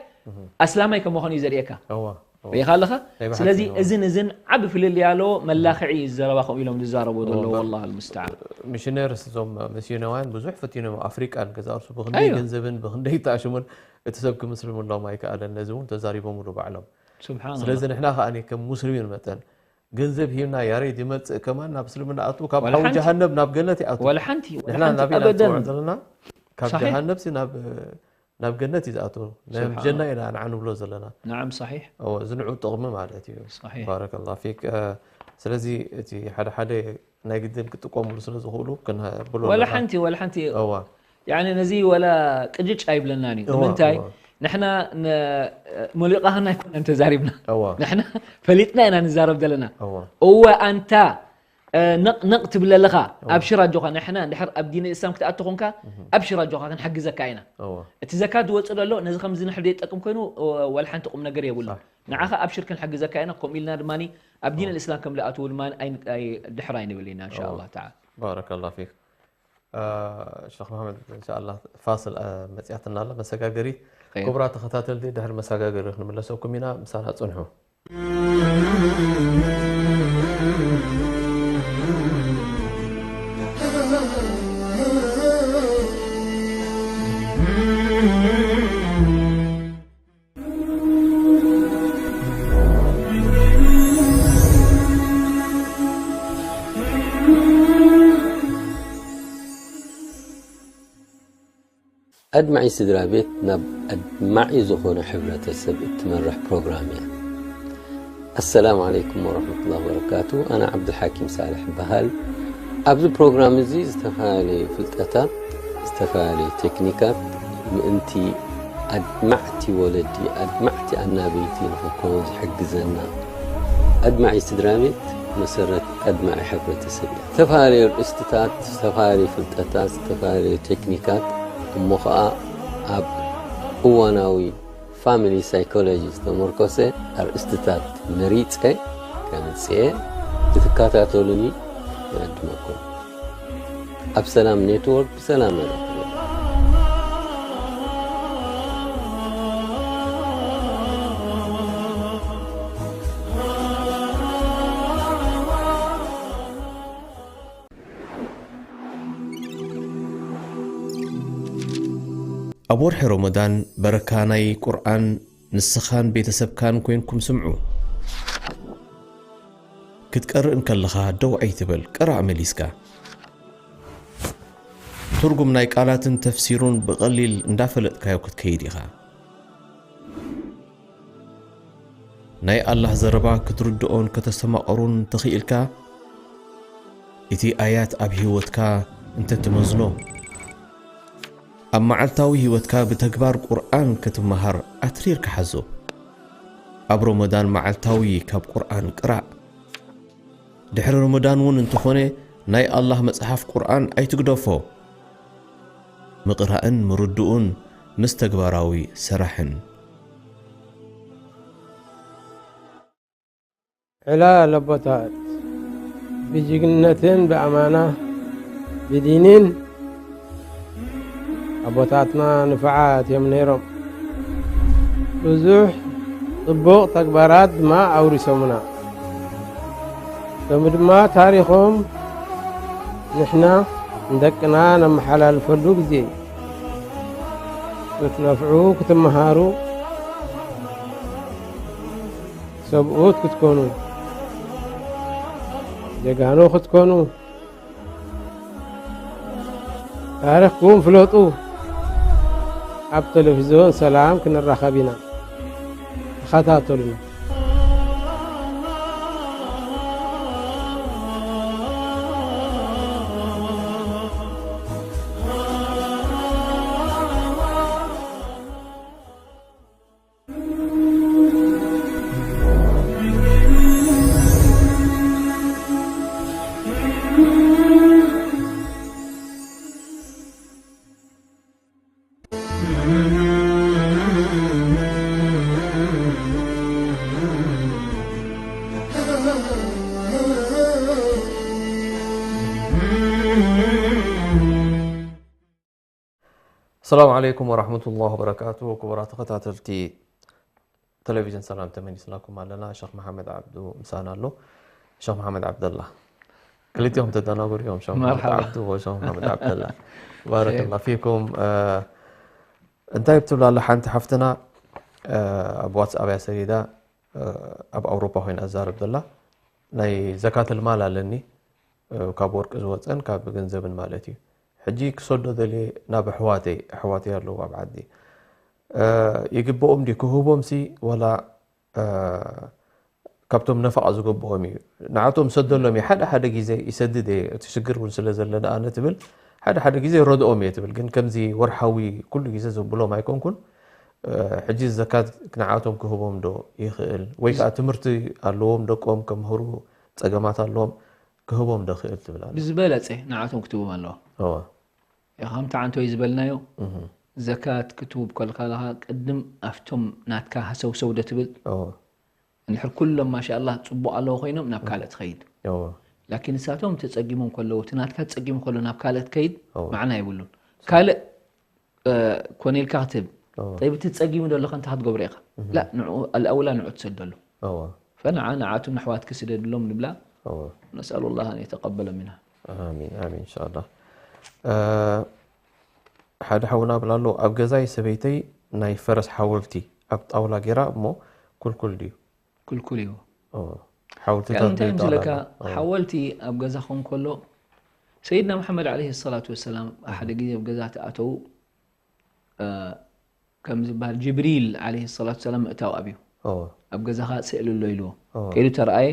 ኣስላማይ ከም ምዃኑ እዩ ዘርእየካ። እዎ እዎ ሪኢኻ ኣለኻ። ናይ ብሓቂ ስለዚ እዎ። እዝን እዝን ዓቢ ፍልልይ ኣለዎ። መላኽዒ እዩ ዘረባ ከምኡ ኢሎም ዝዛረቡ እዎ፣ ዘለዉ በ- والله المستعان። ሚሽነርስ እዞም ሚስዮናውያን ብዙሕ ፈቲኖም ኣፍሪቃን ክዛርሱ ብክንደይ ኣዮ። ገንዘብን ብክንደይ ተኣሽሙን እቲ ሰብ ክምስልምሎም ኣይከኣለን። ነዚ እውን ተዛሪቦምሉ ባዕሎም። ስብሓን ስለዚ ንሕና ከኣ ከም ሙስሊሚን መጠን ገንዘብ ሂብና ያሬድ ይመጽእ ከማን ናብ እስልምና ኣትዉ ካብ ወላ ሓዊ ሓንቲ። ጀሃነብ ናብ ገነት ይኣትዉ። ወላ ሓንቲ ወላ ንሕና ሓንቲ ናበይ ኢና ኣበደን። ንጽውዕ ዘለና? ካብ ሳሒሕ። ጀሃነብ ሲ ናብ ናብ ገነት እዩ ዝኣትዉ። ናይ ስብሓን። ጀና ኢና ንዓ ንብሎ ዘለና። ናዓም ሳሒሕ እዎ፣ እዚ ንዑ ጥቕሚ ማለት እዩ። ሳሒሕ። ባረከላህ ፊክ። እ፣ ስለዚ እቲ ሓደ ሓደ ናይ ግድን ክጥቀሙሉ ስለ ዝኽእሉ ክንብሎ ወላ ኣለና። ሓንቲ ወላ ሓንቲ እዋ ያኒ ነዚ ወላ ቅጭጭ ኣይብለናን እዩ። እዋ፣ ንምንታይ እዋ። ንሕና ን- ሙሉእ ቃህና ኣይኮነን ተዛሪብና እዋ ንሕና ፈሊጥና ኢና ንዛረብ ዘለና። እዋ እወ ኣንታ እ፣ ነቕ ነቕ ትብል ኣለኻ። ኣብሽር ኣጆኻ፣ ንሕና እንድሕር ኣብ ዲን እስላም ክትኣቱ ኾንካ፣ ኣብሽር ኣጆኻ፣ ክንሕግዘካ ኢና። እወ። እቲ ዘካት ዝወጽእ ዘሎ ነዚ ከምዚ ንሕር ዘይጠቅም ኮይኑ፣ እ፣ ዋላ ሓንቲ ቁም ነገር የብሉ። ንዓኻ ኣብሽር ክንሕግዘካ ኢና። ከምኡ ኢልና ድማ ኣብ ዲን እስላም ከም ዝኣትዉ ድማ ኣይ-፣ ኣይ-፣ ድሕር ኣይንብል ኢና እንሻ ኣላህ ተዓላ። ባረከላህ ፊክ። እ፣ ሸኽ መሓመድ፣ እንሻ ኣላህ ፋስል፣ እ፣ መጽያትና ኣላ መሰጋገሪት። ክቡራት ተኸታተልቲ፣ ድሕሪ መሰጋገሪ ክንምለሰኩም ኢና። ምሳና ጽንሑ። ኣድማዒ ስድራ ቤት ናብ ኣድማዒ ዝኾነ ሕብረተሰብ እትመርሕ ፕሮግራም እያ። ኣሰላሙ ዓለይኩም ወረሕመቱላሂ ወበረካቱ። ኣነ ዓብዱልሓኪም ሳልሕ እበሃል። ኣብዚ ፕሮግራም እዚ ዝተፈላለዩ ፍልጠታት፣ ዝተፈላለዩ ቴክኒካት ምእንቲ ኣድማዕቲ ወለዲ፣ ኣድማዕቲ ኣናበይቲ ንኽንከውን ዝሕግዘና። ኣድማዒ ስድራ ቤት መሰረት ኣድማዒ ሕብረተሰብ እያ። ዝተፈላለዩ ኣርእስትታት፣ ዝተፈላለዩ ፍልጠታት፣ ዝተፈላለዩ ቴክኒካት እሞ ኸኣ ኣብ እዋናዊ ፋሚሊ ሳይኮሎጂ ዝተመርኮሰ ኣርእስትታት መሪጸ ከምጽኤ ክትከታተሉኒ ይዕድመኩም። ኣብ ሰላም ኔትወርክ ብሰላም መደብ። ኣብ ወርሒ ረመዳን በረካ ናይ ቁርኣን ንስኻን ቤተሰብካን ኮይንኩም ስምዑ። ክትቀርእ እንከለኻ ደው ኣይትበል፣ ቅራእ መሊስካ። ትርጉም ናይ ቃላትን ተፍሲሩን ብቐሊል እንዳፈለጥካዮ ክትከይድ ኢኻ። ናይ ኣላህ ዘረባ ክትርድኦን ከተስተማቕሩን ተኽኢልካ፣ እቲ ኣያት ኣብ ህይወትካ እንተትመዝኖ፣ ኣብ መዓልታዊ ህይወትካ ብተግባር ቁርኣን ክትመሃር ኣትሪርካ ሓዞ። ኣብ ረመዳን መዓልታዊ ካብ ቁርኣን ቅራእ። ድሕሪ ረመዳን እውን እንተኾነ ናይ ኣላህ መጽሓፍ ቁርኣን ኣይትግደፎ። ምቕራእን ምርድኡን ምስ ተግባራዊ ሰራሕን። ዕላል ኣቦታት ብጅግንነትን ብኣማና ብዲንን ኣቦታትና ንፉዓት እዮም ነይሮም። ብዙሕ ጽቡቕ ተግባራት ድማ ኣውሪሶምና። ከምኡ ድማ ታሪኾም ንሕና ንደቅና ነመሓላልፈሉ ግዜ እዩ። ክትነፍዑ፣ ክትመሃሩ፣ ሰብኡት ክትኮኑ፣ ጀጋኑ ክትኮኑ፣ ታሪኽኩም ፍለጡ። ኣብ ቴሌቪዝዮን ሰላም ክንራኸብ ኢና። ተኸታተሉና። ሰላም ዓለይኩም ወራህመቱላሂ ወበረካቱ። ክቡራት ተኸታተልቲ ቴሌቪዥን ሰላም ተመሊስናኩም ኣለና። ሸኽ መሓመድ ዓብዱ ምሳና ኣሎ። ሸኽ መሓመድ ዓብደላ። ክልቲኦም ተደናገሩ እዮም፣ ሸኽ መሓመድ መርሓባ። ዓብዱ ወሸኽ መሓመድ ዓብደላ። ባረከላ ኸይር። ፊኩም። እ፣ እንታይ ብትብል ኣላ ሓንቲ ሓፍትና፣ እ፣ ኣብ ዋትስኣፕ እያ ሰዲዳ፣ እ፣ ኣብ ኣውሮፓ ኮይና እዛረብ ዘላ። ናይ ዘካተል ማል ኣለኒ፣ እ፣ ካብ ወርቂ ዝወፀን ካብ ገንዘብን ማለት እዩ። ሕጂ ክሰዶ ደልየ ናብ ኣሕዋተይ፣ ኣሕዋተይ ኣለዉ ኣብ ዓዲ። እ፣ ይግብኦም ድዩ ክህቦም ሲ ወላ፣ እ፣ ካብቶም ነፈቓ ዝገብኦም እዩ። ንዓቶም ሰደሎም እየ፣ ሓደ ሓደ ግዜ ይሰድድ እየ፣ እቲ ሽግር እውን ስለ ዘለኒ ኣነ ትብል፣ ሓደ ሓደ ግዜ ረድኦም እየ ትብል። ግን ከምዚ ወርሓዊ ኩሉ ግዜ ዘብሎም ኣይኮንኩን። እ፣ ሕጂ ዘካት ንዓቶም ክህቦም ዶ ይኽእል? ወይ ከዓ ትምህርቲ ኣለዎም፣ ደቆም ከምህሩ ፀገማት ኣለዎም። ክህቦም ዶ ክእል ትብል ኣለ? ብዝበለፀ ንዓቶም ክትህቦም ኣለዋ። እወ ከምቲ ዓንቶይ ዝበልናዮ፣ ዘካት ክትህብ ከለኻ ቅድም ኣብቶም ናትካ ሃሰውሰው ዶ ትብል? እወ እንድሕር ኩሎም ማሻኣላህ ፅቡቕ ኣለዎ ኮይኖም ናብ ካልእ ትኸይድ። እወ ላኪን ንሳቶም ተፀጊሞም ከለዉ፣ እቲ ናትካ ተፀጊሙ ከሎ ናብ ካልእ ትከይድ እወ። መዓና የብሉን። ካልእ እ፣ ኮነ ኢልካ ክትህብ እወ ጠይብ፣ እቲ ተፀጊሙ ዘሎ ከ እንታይ ክትገብሮ ኢኻ? ላ ንዕኡ ኣልኣውላ ንዕኡ ትሰደሉ። እወ ፈንዓ ንዓቱም ንኣሕዋትኪ ስደድሎም ንብላ። እወ ነስኣሉ ላህ ኣን የተቀበለ ሚና። ኣሚን ኣሚን ኢንሻኣላህ። እ፣ ሓደ ሓውና ብላ ኣሎ፣ ኣብ ገዛይ ሰበይተይ ናይ ፈረስ ሓወልቲ ኣብ ጣውላ ገይራ እሞ ኩልኩል ድዩ? ኩልኩል እዩ። እወ ሓወልትታት ያው እንታይ ድዩ ጣውላ ምስለካ ኣሎ? እወ ሓወልቲ ኣብ ገዛ ክኸውን ከሎ ሰይድና መሓመድ ዓለይሂ ሰላቱ ወሰላም ሓደ ግዜ ኣብ ገዛ ተኣተዉ። እ፣ ከም ዝበሃል ጅብሪል ዓለይሂ ሰላቱ ወሰላም ምእታው ኣብዩ። እወ ኣብ ገዛኻ ስእሊ ኣሎ ኢልዎ። እወ ከይዱ ተረኣየ።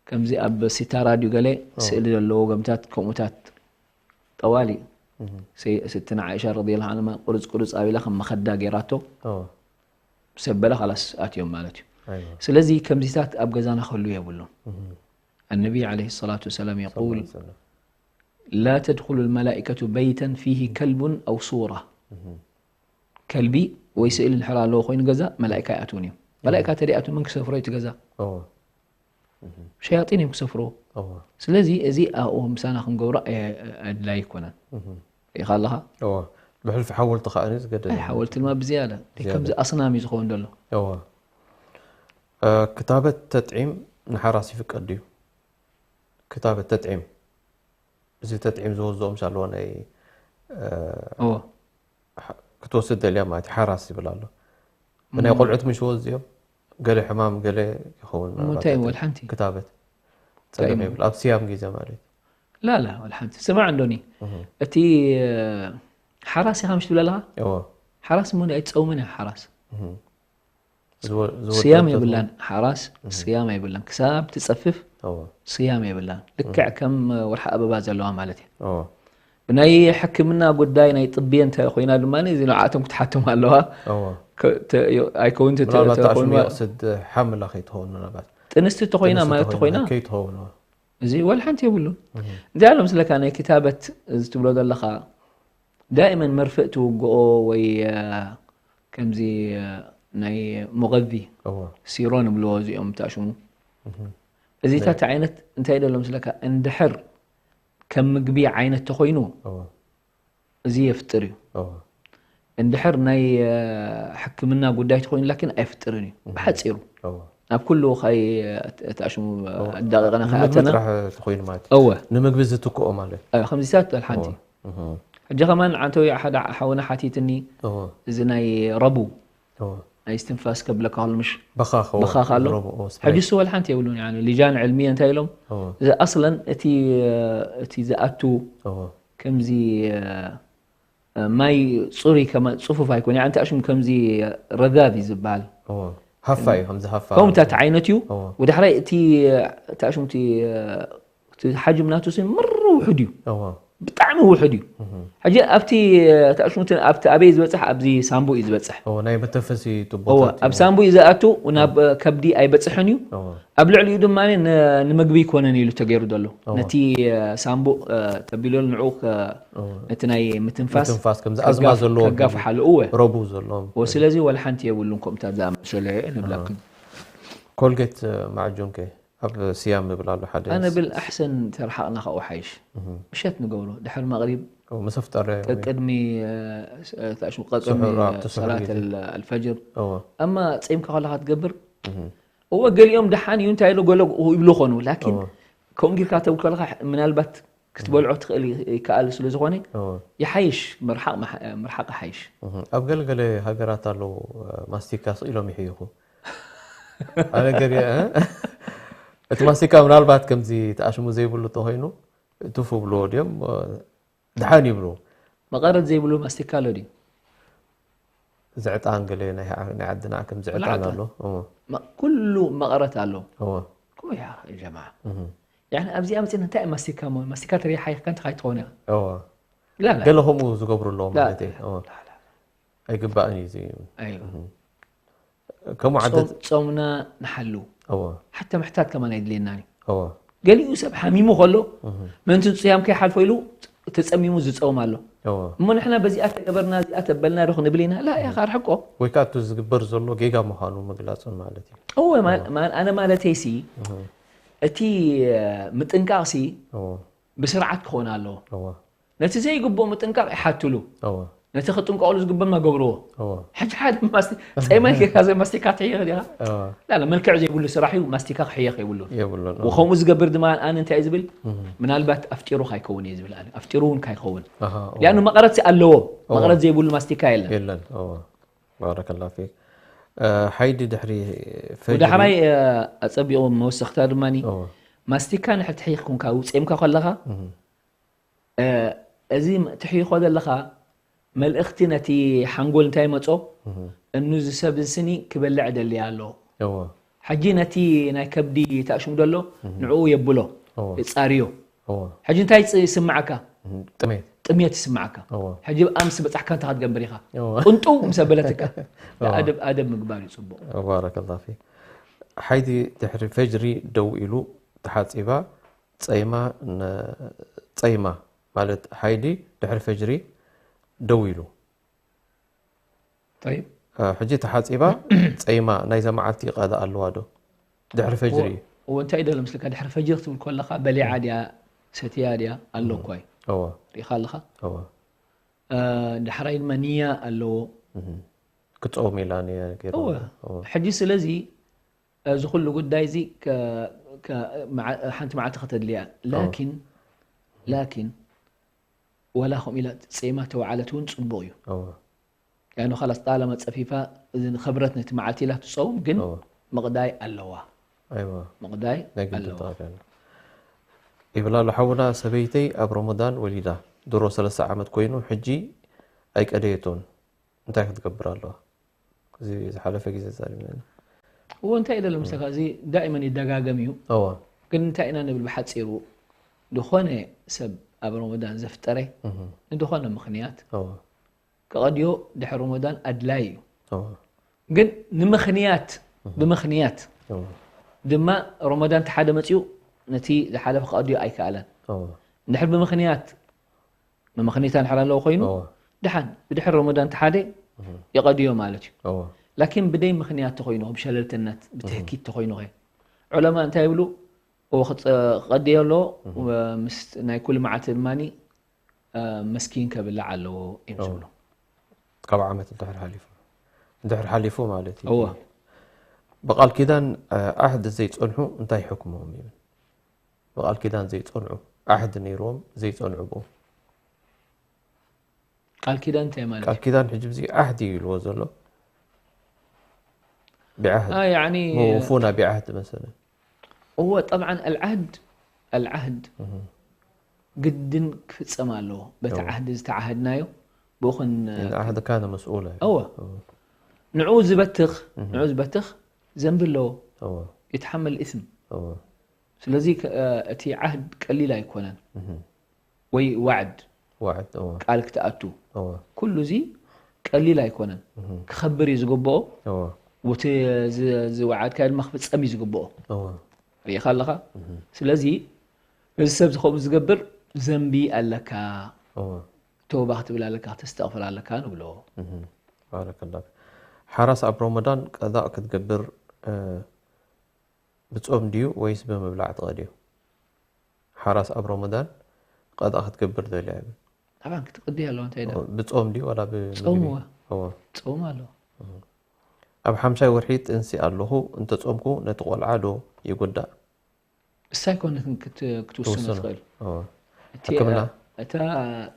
ከምዚ ኣብ ሲታራ ድዩ ገለ ስእሊ ዘለዎ ገምታት ከምኡታት ጠዋሊ። እህ ሰይ- ስትና ዓይሻ ረዲየላሁ ዐንሃ ቁርፅ ቁርፅ ኣቢላ ከም መኸዳ ገይራቶ እወ ምስ ኣበለ ካላስ ኣትዮም ማለት እዩ። ኣይወ ስለዚ ከምዚታት ኣብ ገዛና ክህሉ የብሉን። እህ النبي عليه الصلاة والسلام يقول ሰለላሁ لا تدخل الملائكة بيتا فيه كلب أو صورة። እህ ከልቢ ወይ ስእሊ እንድሕር ኣለዎ ኮይኑ ገዛ መላእካ ይኣትውን እዮም። መላእካ ተደይኣትው መን ክሰፍሮ እቲ ገዛ? እወ ሸያጢን እዮም ክሰፍርዎ። እወ ስለዚ እዚ ኣብኡ ምሳና ክንገብሮ ኣየ- ኣድላይ ኣይኮነን። እህ ርኢኻ ኣለኻ? እወ ብሕልፊ ሓወልቲ ከዓ እዩ ዝገደደ። ኣይ ሓወልቲ ድማ ብዝያዳ ዝያዳ። ከምዚ ኣስናም እዩ ዝኸውን ዘሎ። እወ እ፣ ክታበት ተጥዒም ንሓራስ ይፍቀድ ድዩ? ክታበት ተጥዒም፣ እዚ ተጥዒም ዝወዝኦም ሳለዎ ናይ እ፣ እዎ ክትወስድ ደልያ ማለት እዩ። ሓራስ ይብል ኣሎ። ብናይ ቆልዑት ምሽ ወዝኦም ገለ ሕማም ገለ ይኸውን ምናልባት እንታይ እቲ ወል ሓንቲ ክታበት እንታይ ጸገም እሞ? የብል ኣብ ስያም ግዜ ማለት እዩ። ላላ ወል ሓንቲ ስማዕ እንዶኒ እህ እቲ ሓራስ ኢኻ ምሽ ትብል ኣለኻ? እዎ ሓራስ እሞ ኣይትፀውምን እያ ሓራስ። እህ ዝወ- ዝወደድ ስያም ተትኸውን- የብላን ሓራስ ስያም የብላን ክሳብ ትፀፍፍ እዎ ስያም የብላን። ልክዕ ከም ወርሒ ኣበባ ዘለዋ ማለት እዩ። እዎ ብናይ ሕክምና ጉዳይ ናይ ጥቢ እንተ ኮይና ድማ እዚ ንዓቶም ክትሓቶም ኣለዋ። እዎ ከ- ተ- ኣይከውን ተ- ምናልባት ተኾይኑ ተኣሽሙ የቕስድ ሓምላ ከይትኸውን ምናልባት ጥንስቲ ተኾይና ጥንስቲ ማለት ተኾይና ተኾይና ከይትኸውን እዎ። እዚ ወላ ሓንቲ የብሉን። እንታይ ኣሎ ምስለካ ናይ ክታበት እዚ ትብሎ ዘለኻ ዳእመን መርፍእ ትውግኦ ወይ እ፣ ከምዚ እ፣ ናይ ሙቐዚ እዎ ሲሮ ንብልዎ እዚኦም ተኣሽሙ እዚታት ዓይነት እንታይ ደሎ ምስለካ እንድሕር ከም ምግቢ ዓይነት ተኾይኑ እዎ እዚ የፍጥር እዩ። እዎ እንድሕር ናይ እ፣ ሕክምና ጉዳይ ተኾይኑ ላኪን ኣይፍጥርን እዩ ብሓፂሩ እዎ ኣብ ኩሉ ካይ ተኣሽሙ ኣዳቂቕና ከኣተና ጥራሕ ተኾይኑ ማለት እዩ። እወ ንምግቢ ዝትክኦ ማለት እ፣ ከምዚታት ኣል ሓንቲ እህ ሕጂ ከማን ዓንተ ሓደ ሓውና ሓቲትኒ እዎ እዚ ናይ ረቡ እዎ ናይ ስትንፋስ ከብለካ ከሎ ምሽ በኻኽ እዎ በኻኽ ኣሎ። ረቡ እዎ ስፕሬይ ሕጂ እሱ ወል ሓንቲ የብሉን ያኒ ልጃን ዕልምየ እንታይ ኢሎም እዎ እዚ ኣስለን እቲ እቲ ዝኣቱ እዎ ከምዚ ማይ ፅሩይ ከማ ፅፉፍ ኣይኮነ ያኒ እንታይ ሽሙ ከምዚ ረዛዝ እዩ ዝበሃል እዎ ሃፋ እዩ ከምዚ ሃፋ ከምኡታት ዓይነት እዩ። እዎ ወዳሕራይ እቲ እቲ ሽሙ እቲ እቲ ሓጅም ናቱ ሲ ምር ውሑድ እዩ እዎ ብጣዕሚ ውሑድ እዩ። ሕጂ ኣብቲ እቲ ሽሙ ኣብቲ ኣበይ ዝበፅሕ ኣብዚ ሳምቡ እዩ ዝበፅሕ። እዎ ናይ መተንፈሲ እዎ ቱቦታት ኣብ ሳምቡ እዩ ዝኣቱ ናብ ከብዲ ኣይበፅሕን እዩ። እዎ ኣብ ልዕሊኡ ድማ ን- ንምግቢ ይኮነን ኢሉ ተገይሩ ዘሎ ነቲ ሳምቡ ተቢሉ ንዑ ነቲ ናይ ምትንፋስ ምትንፋስ ከምዚ ኣዝማ ዘለዎ ከጋፍሓሉ እወ ረቡ ዘለዎም ወ ስለዚ ወላ ሓንቲ የብሉን ከምታት ዝኣመሰለ ንብለክን ኮልጌት ማዕጆን ከ ኣብ ስያም ይብል ኣሎ ሓደ ኣነ ብል ኣሕሰን ተርሓቕና ካብኡ ሓይሽ ምሸት ንገብሮ ድሕሪ መቕሪብ መሰፍጠረ ቅድሚ ታሽሙ ቅድሚ ስሑር፣ ኣብቲ ስሑር ሰላት ግዜ። ኣልፈጅር እዎ ኣማ ፂምካ ከለካ ትገብር እወ ገሊኦም ደሓን እዩ እንታይ ኢሉ ገለ ይብሉ ኾኑ ላኪን እዎ ከምኡ ጌርካ ተብል ከለካ ምናልባት ክትበልዖ ትኽእል ይከኣል ስለ ዝኾነ እዎ ይሓይሽ ምርሓቕ ምርሓቕ ይሓይሽ። ኣብ ገለገለ ሃገራት ኣለዉ ማስቲካ ስኢሎም ይሕይኹ ኣነ ገሪአ እቲ ማስቲካ ምናልባት ከምዚ ተኣሽሙ ዘይብሉ ተኮይኑ ቱፍ ብልዎ ድዮም ድሓን ይብሉ መቐረት ዘይብሉ ማስቲካ ኣሎ ድዩ? ዝዕጣን ገለ ናይ ዓድና ከም ዝዕጣን ኣሎ ኩሉ መቐረት ኣሎ እዎ ኩያ ጀማ ያኒ ኣብዚኣ መፅና እንታይ ማስቲካ ማስቲካ ተሪሓ ይከንትካ ይትኸውን ኢኻ እዎ ላላ ገለ ከምኡ ዝገብሩ ኣለዎ ማለት እዩ እዎ ኣይግባእን እዩ እዚ ኣዩ ከምኡ ዓደት ጾምና ንሓሉ እዎ ሓተ ምሕታት ከማን ኣይድልየናን እዩ እዎ ገሊኡ ሰብ ሓሚሙ ከሎ ምእንቲ ጽያም ከይሓልፎ ኢሉ ተጸሚሙ ዝጸውም ኣሎ። እዎ። እሞ ንሕና በዚኣ ተገበርና እዚኣ ተበልና ዶ ክንብል ኢና? ላ ኢኻ ርሕቆ። ወይ ከዓ እቲ ዝግበር ዘሎ ጌጋ ምዃኑ ምግላጽን ማለት እዩ። እወ፣ ማ- ማ- ኣነ ማለተይሲ እቲ ምጥንቃቕሲ እዎ። ብስርዓት ክኾን ኣለዎ። እዎ። ነቲ ዘይግብኦ ምጥንቃቕ ይሓትሉ። እዎ። ነቲ ክጥንቀቕሉ ዝግበማ ገብርዎ። እዎ። ሕጂ ሓደ ማስቲ ጸይማይ ጌርካ ዘ ማስቲካ ትሕየኽ ዲኻ? እዎ። ላላ፣ መልክዕ ዘይብሉ ስራሕ እዩ፣ ማስቲካ ክሕየኽ የብሉን። የብሉን። እዎ። ወከምኡ ዝገብር ድማ ኣነ እንታይ እዩ ዝብል? ምናልባት ኣፍጢሩ ካይከውን እየ ዝብል ኣነ። ኣፍጢሩ እውን ካይኸውን። ኣሃ፣ እዎ። ሊኣኑ መቐረትሲ ኣለዎ። መቐረት ዘይብሉ ማስቲካ የለን። የለን። እዎ። ባረከላ ፊክ። እ፣ ሓይዲ ድሕሪ ፈጅሪ። ወዳሕራይ፣ እ፣ ኣጸቢቑ መወሰኽታ ድማ እዎ። ማስቲካ ንሕር ትሕይኽ ኩንካ ውፅምካ ከለኻ እ፣ እዚ ትሕይኾ ዘለኻ መልእኽቲ ነቲ ሓንጎል እንታይ መጾ? እኑ እዚ ሰብ እዚ ስኒ ክበልዕ ደልያ ኣሎ። እዎ። ሕጂ ነቲ ናይ ከብዲ ተኣሽሙ ደሎ ንዕኡ የብሎ፣ እዎ። የጻርዮ። እዎ። ሕጂ እንታይ ይጽ- ይስምዓካ? ጥሜት። ጥሜት ይስምዓካ። እዎ። ሕጂ ኣብ ምስ በጻሕካ እንታይ ክትገብር ኢኻ? እዎ። ቅንጡ ምስ ኣበለትካ ኣደብ ኣደብ ምግባር እዩ ጽቡቕ። ባረከላ ፊክ። ሓይዲ ድሕሪ ፈጅሪ ደው ኢሉ ተሓጺባ ጸይማ ነ- ጸይማ ማለት ሓይዲ ድሕሪ ፈጅሪ ደው ኢሉ። ጠይብ። እ፣ ሕጂ ተሓጺባ ጸይማ ናይዛ መዓልቲ ቀዳ ኣለዋ ዶ? ድሕሪ ፈጅሪ እዩ። እዎ፣ እንታይ ደሎ ምስልካ ድሕሪ ፈጅሪ ክትብል ከለኻ በሊዓ ድያ ሰትያ ድያ ኣሎ እኳ እዩ። እዎ። ሪኢኻ ኣለኻ? እዎ። እ፣ ዳሕራይ ድማ ንያ ኣለዎ። ክትጸውም ኢላ ንያ ገይራ። እወ። እዎ። ሕጂ ስለዚ እዚ ኩሉ ጉዳይ እዚ ከ- ከ- መዓ- ሓንቲ መዓልቲ ከተድልያ። ላኪን ላኪን ወላ ከምኡ ኢላ ጸይማ ተወዓለት እውን ጽቡቕ እዩ። እዎ። ያኑ ኻላስ ጣለማ ጸፊፋ እዚ ንኸብረት ነቲ መዓልቲ ኢላ ትጸውም፣ ግን እዎ። ምቕዳይ ኣለዋ። ኣይዋ። ምቕዳይ ናይ ግዲ ኣለዋ። ተቐዳኒ። ይብል ኣሎ ሓውና፣ ሰበይተይ ኣብ ረመዳን ወሊዳ ድሮ ሰለስተ ዓመት ኮይኑ ሕጂ ኣይቀደየቶን፣ እንታይ ክትገብር ኣለዋ? እዚ ዝሓለፈ ግዜ ዛሪብና ኢና። እዎ፣ እንታይ ኢለ ለምሳሌ እዚ ዳኢመን ይደጋገም እዩ። እዋ። ግን እንታይ ኢና ንብል ብሓጺሩ፣ ዝኾነ ሰብ ኣብ ረመዳን ዘፍጠረ እህ። ንዝኾነ ምኽንያት እዋ። ከቐድዮ ድሕሪ ረመዳን ኣድላይ እዩ። እዋ። ግን ንምኽንያት ብምኽንያት እዋ። ድማ ረመዳን ተሓደ መጺኡ ነቲ ዝሓለፈ ከቐድዮ ኣይከኣለን። እዋ። እንድሕር ብምኽንያት መመኽንያት እንድሕር ኣለዎ ኮይኑ እዋ። ድሓን ብድሕሪ ረመዳን ተሓደ የቐድዮ ማለት እዩ። እዋ። ላኪን ብደይ ምኽንያት ተኾይኑ፣ ብሸለልትነት፣ ብትህኪት ተኾይኑ ኸ ዑለማ እንታይ ይብሉ? እዎ ክጸ- ክቐድዮ ኣለዎ፣ ምስ ናይ ኩሉ መዓልቲ ድማኒ እ፣ መስኪን ከብላዕ ኣለዎ እዮም ዝብሉ። ካብ ዓመት እንድሕር ሓሊፉ፣ እንድሕር ሓሊፉ ማለት እዩ። እወ። ብቃል ኪዳን እ፣ ዓህዲ ዘይጸንሑ እንታይ ሕክሞም ይብል? ብቃል ኪዳን ዘይጸንዑ፣ ዓህዲ ነይርዎም ዘይጸንዑ ብኡ። ቃል ኪዳን እንታይ ማለት ቃል እዩ? ኪዳን ሕጂ ብዚ ዓህዲ እዩ ኢልዎ ዘሎ። ብዓህድ አ፣ ያዕኒ መውፉና ብዓህድ መሰለ። እወ፣ ጠብዓን ኣልዓህድ ኣልዓህድ ግድን ክፍጸም ኣለዎ። በቲ ዓህዲ ዝተዓህድናዮ ብኡ ክን- ዓህድ ካነ መስኡላ። እወ። ንዕኡ ዝበትኽ ንዕኡ ዝበትኽ ዘንቢ ኣለዎ። ይትሓመል ኢስም። ስለዚ ከ- እቲ ዓህድ ቀሊል ኣይኮነን። ወይ ዋዕድ ዋዕድ። እወ። ቃል ክትኣቱ እወ። ኩሉ እዚ ቀሊል ኣይኮነን። ክኸብር እዩ ዝግብኦ። እወ። ውቲ ዝወዓድካ ድማ ክፍጸም እዩ ዝግብኦ። እወ። ርኢኻ ኣለኻ። ስለዚ እዚ ሰብ ዝኸምኡ ዝገብር ዘንቢ ኣለካ፣ እወ። ተውባ ክትብል ኣለካ፣ ክተስተቕፍር ኣለካ ንብሎ። ባረከላ። ሓራስ ኣብ ረመዳን ቀዛእ ክትገብር እ፣ ብጾም ድዩ ወይስ ብምብላዕ ትቐድዮ? ሓራስ ኣብ ረመዳን ቀዛእ ክትገብር ደልያ ይብል። ኣባን ክትቅዲ ኣለዎ እንታይ ዳ ብጾም ድዩ ዋላ ብምግቢ? ጾምዋ። እወ። ጾም ኣለዎ። ኣብ ሓምሻይ ወርሒ ጥንሲ ኣለኹ እንተጾምኩ ነቲ ቆልዓ ዶ ይጎዳእ? እሳ ኣይኮነትን ክት- ክትውስኖ ትውስኖ። ትኽእል። እወ። እቲ ሕክምና? እታ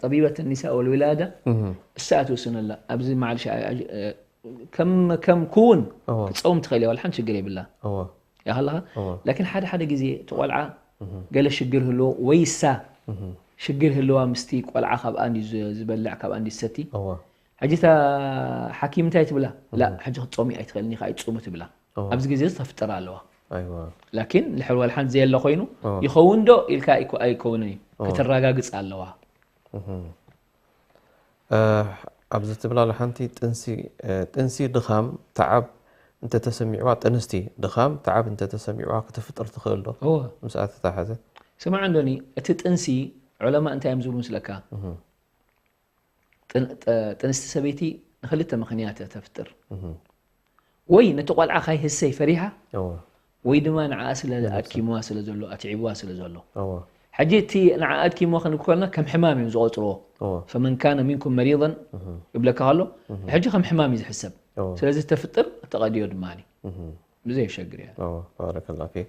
ጠቢበት ኒሳ ወልዊላዳ እህ። እሳ ትውስነላ። ኣብዚ ማዕልሽ ኣ- ኣ- ከም ከም ክውን እወ። ክትጸውም ትኽእል እያ፣ ዋላ ሓንቲ ሽግር የብላ። እወ። ያኸለኻ እወ። ላኪን ሓደ ሓደ ግዜ እቲ ቆልዓ ገለ ሽግር ህልዎ ወይ እሳ ሽግር ህልዋ ምስቲ ቆልዓ ካብኣ እንዲ ዝ- ዝበልዕ ካብኣ እንዲ ዝሰቲ እወ። ሕጂ እታ ሓኪም እንታይ ትብላ? ላ ሕጂ ክትጾሚ ኣይትኽእልን ኢኻ ኣይትጾሙ ትብላ። እወ። ኣብዚ ግዜ እዚ ተፍጥር ኣለዋ። ኣይዋ። ላኪን ድሕሪ ወላ ሓንቲ ዘየለ ኮይኑ እወ። ይኸውን ዶ ኢልካ ኣይኮ- ኣይከውንን እዩ። ከተረጋግጽ ኣለዋ። እ፣ ኣብዚ ትብላ ሓንቲ ጥንሲ እ፣ ጥንሲ ድኻም ተዓብ እንተተሰሚዕዋ፣ ጥንስቲ ድኻም፣ ተዓብ እንተተሰሚዕዋ ክትፍጥር ትኽእል ዶ? እወ ምስኣ ተተሓዘ። ስማዕ እንዶኒ፣ እቲ ጥንሲ ዑለማ እንታይ እዮም ዝብሉ ምስለካ? እህ፣ ጥን- ጠ- ጥንስቲ ሰበይቲ ንክልተ ምኽንያት እያ ተፍጥር። እህ፣ ወይ ነቲ ቆልዓ ካይህሰይ ፈሪሃ፣ እወ፣ ወይ ድማ ንዓኣ ስለ ኣድኪምዋ ስለ ዘሎ፣ ኣትዒብዋ ስለ ዘሎ። እወ፣ ሕጂ እቲ ንዓኣ ኣድኪምዋ ክንብል ከለና ከም ሕማም እዮም ዝቆፅርዎ። እወ፣ ፈመን ካነ ሚንኩም መሪضን እህ፣ ይብለካ ከሎ፣ ሕጂ ከም ሕማም እዩ ዝሕሰብ። እወ። ስለዚ ተፍጥር ተቐድዮ ድማ እህ፣ ብዘይ ሸግር እያ። እወ፣ ባረከላ ፊክ።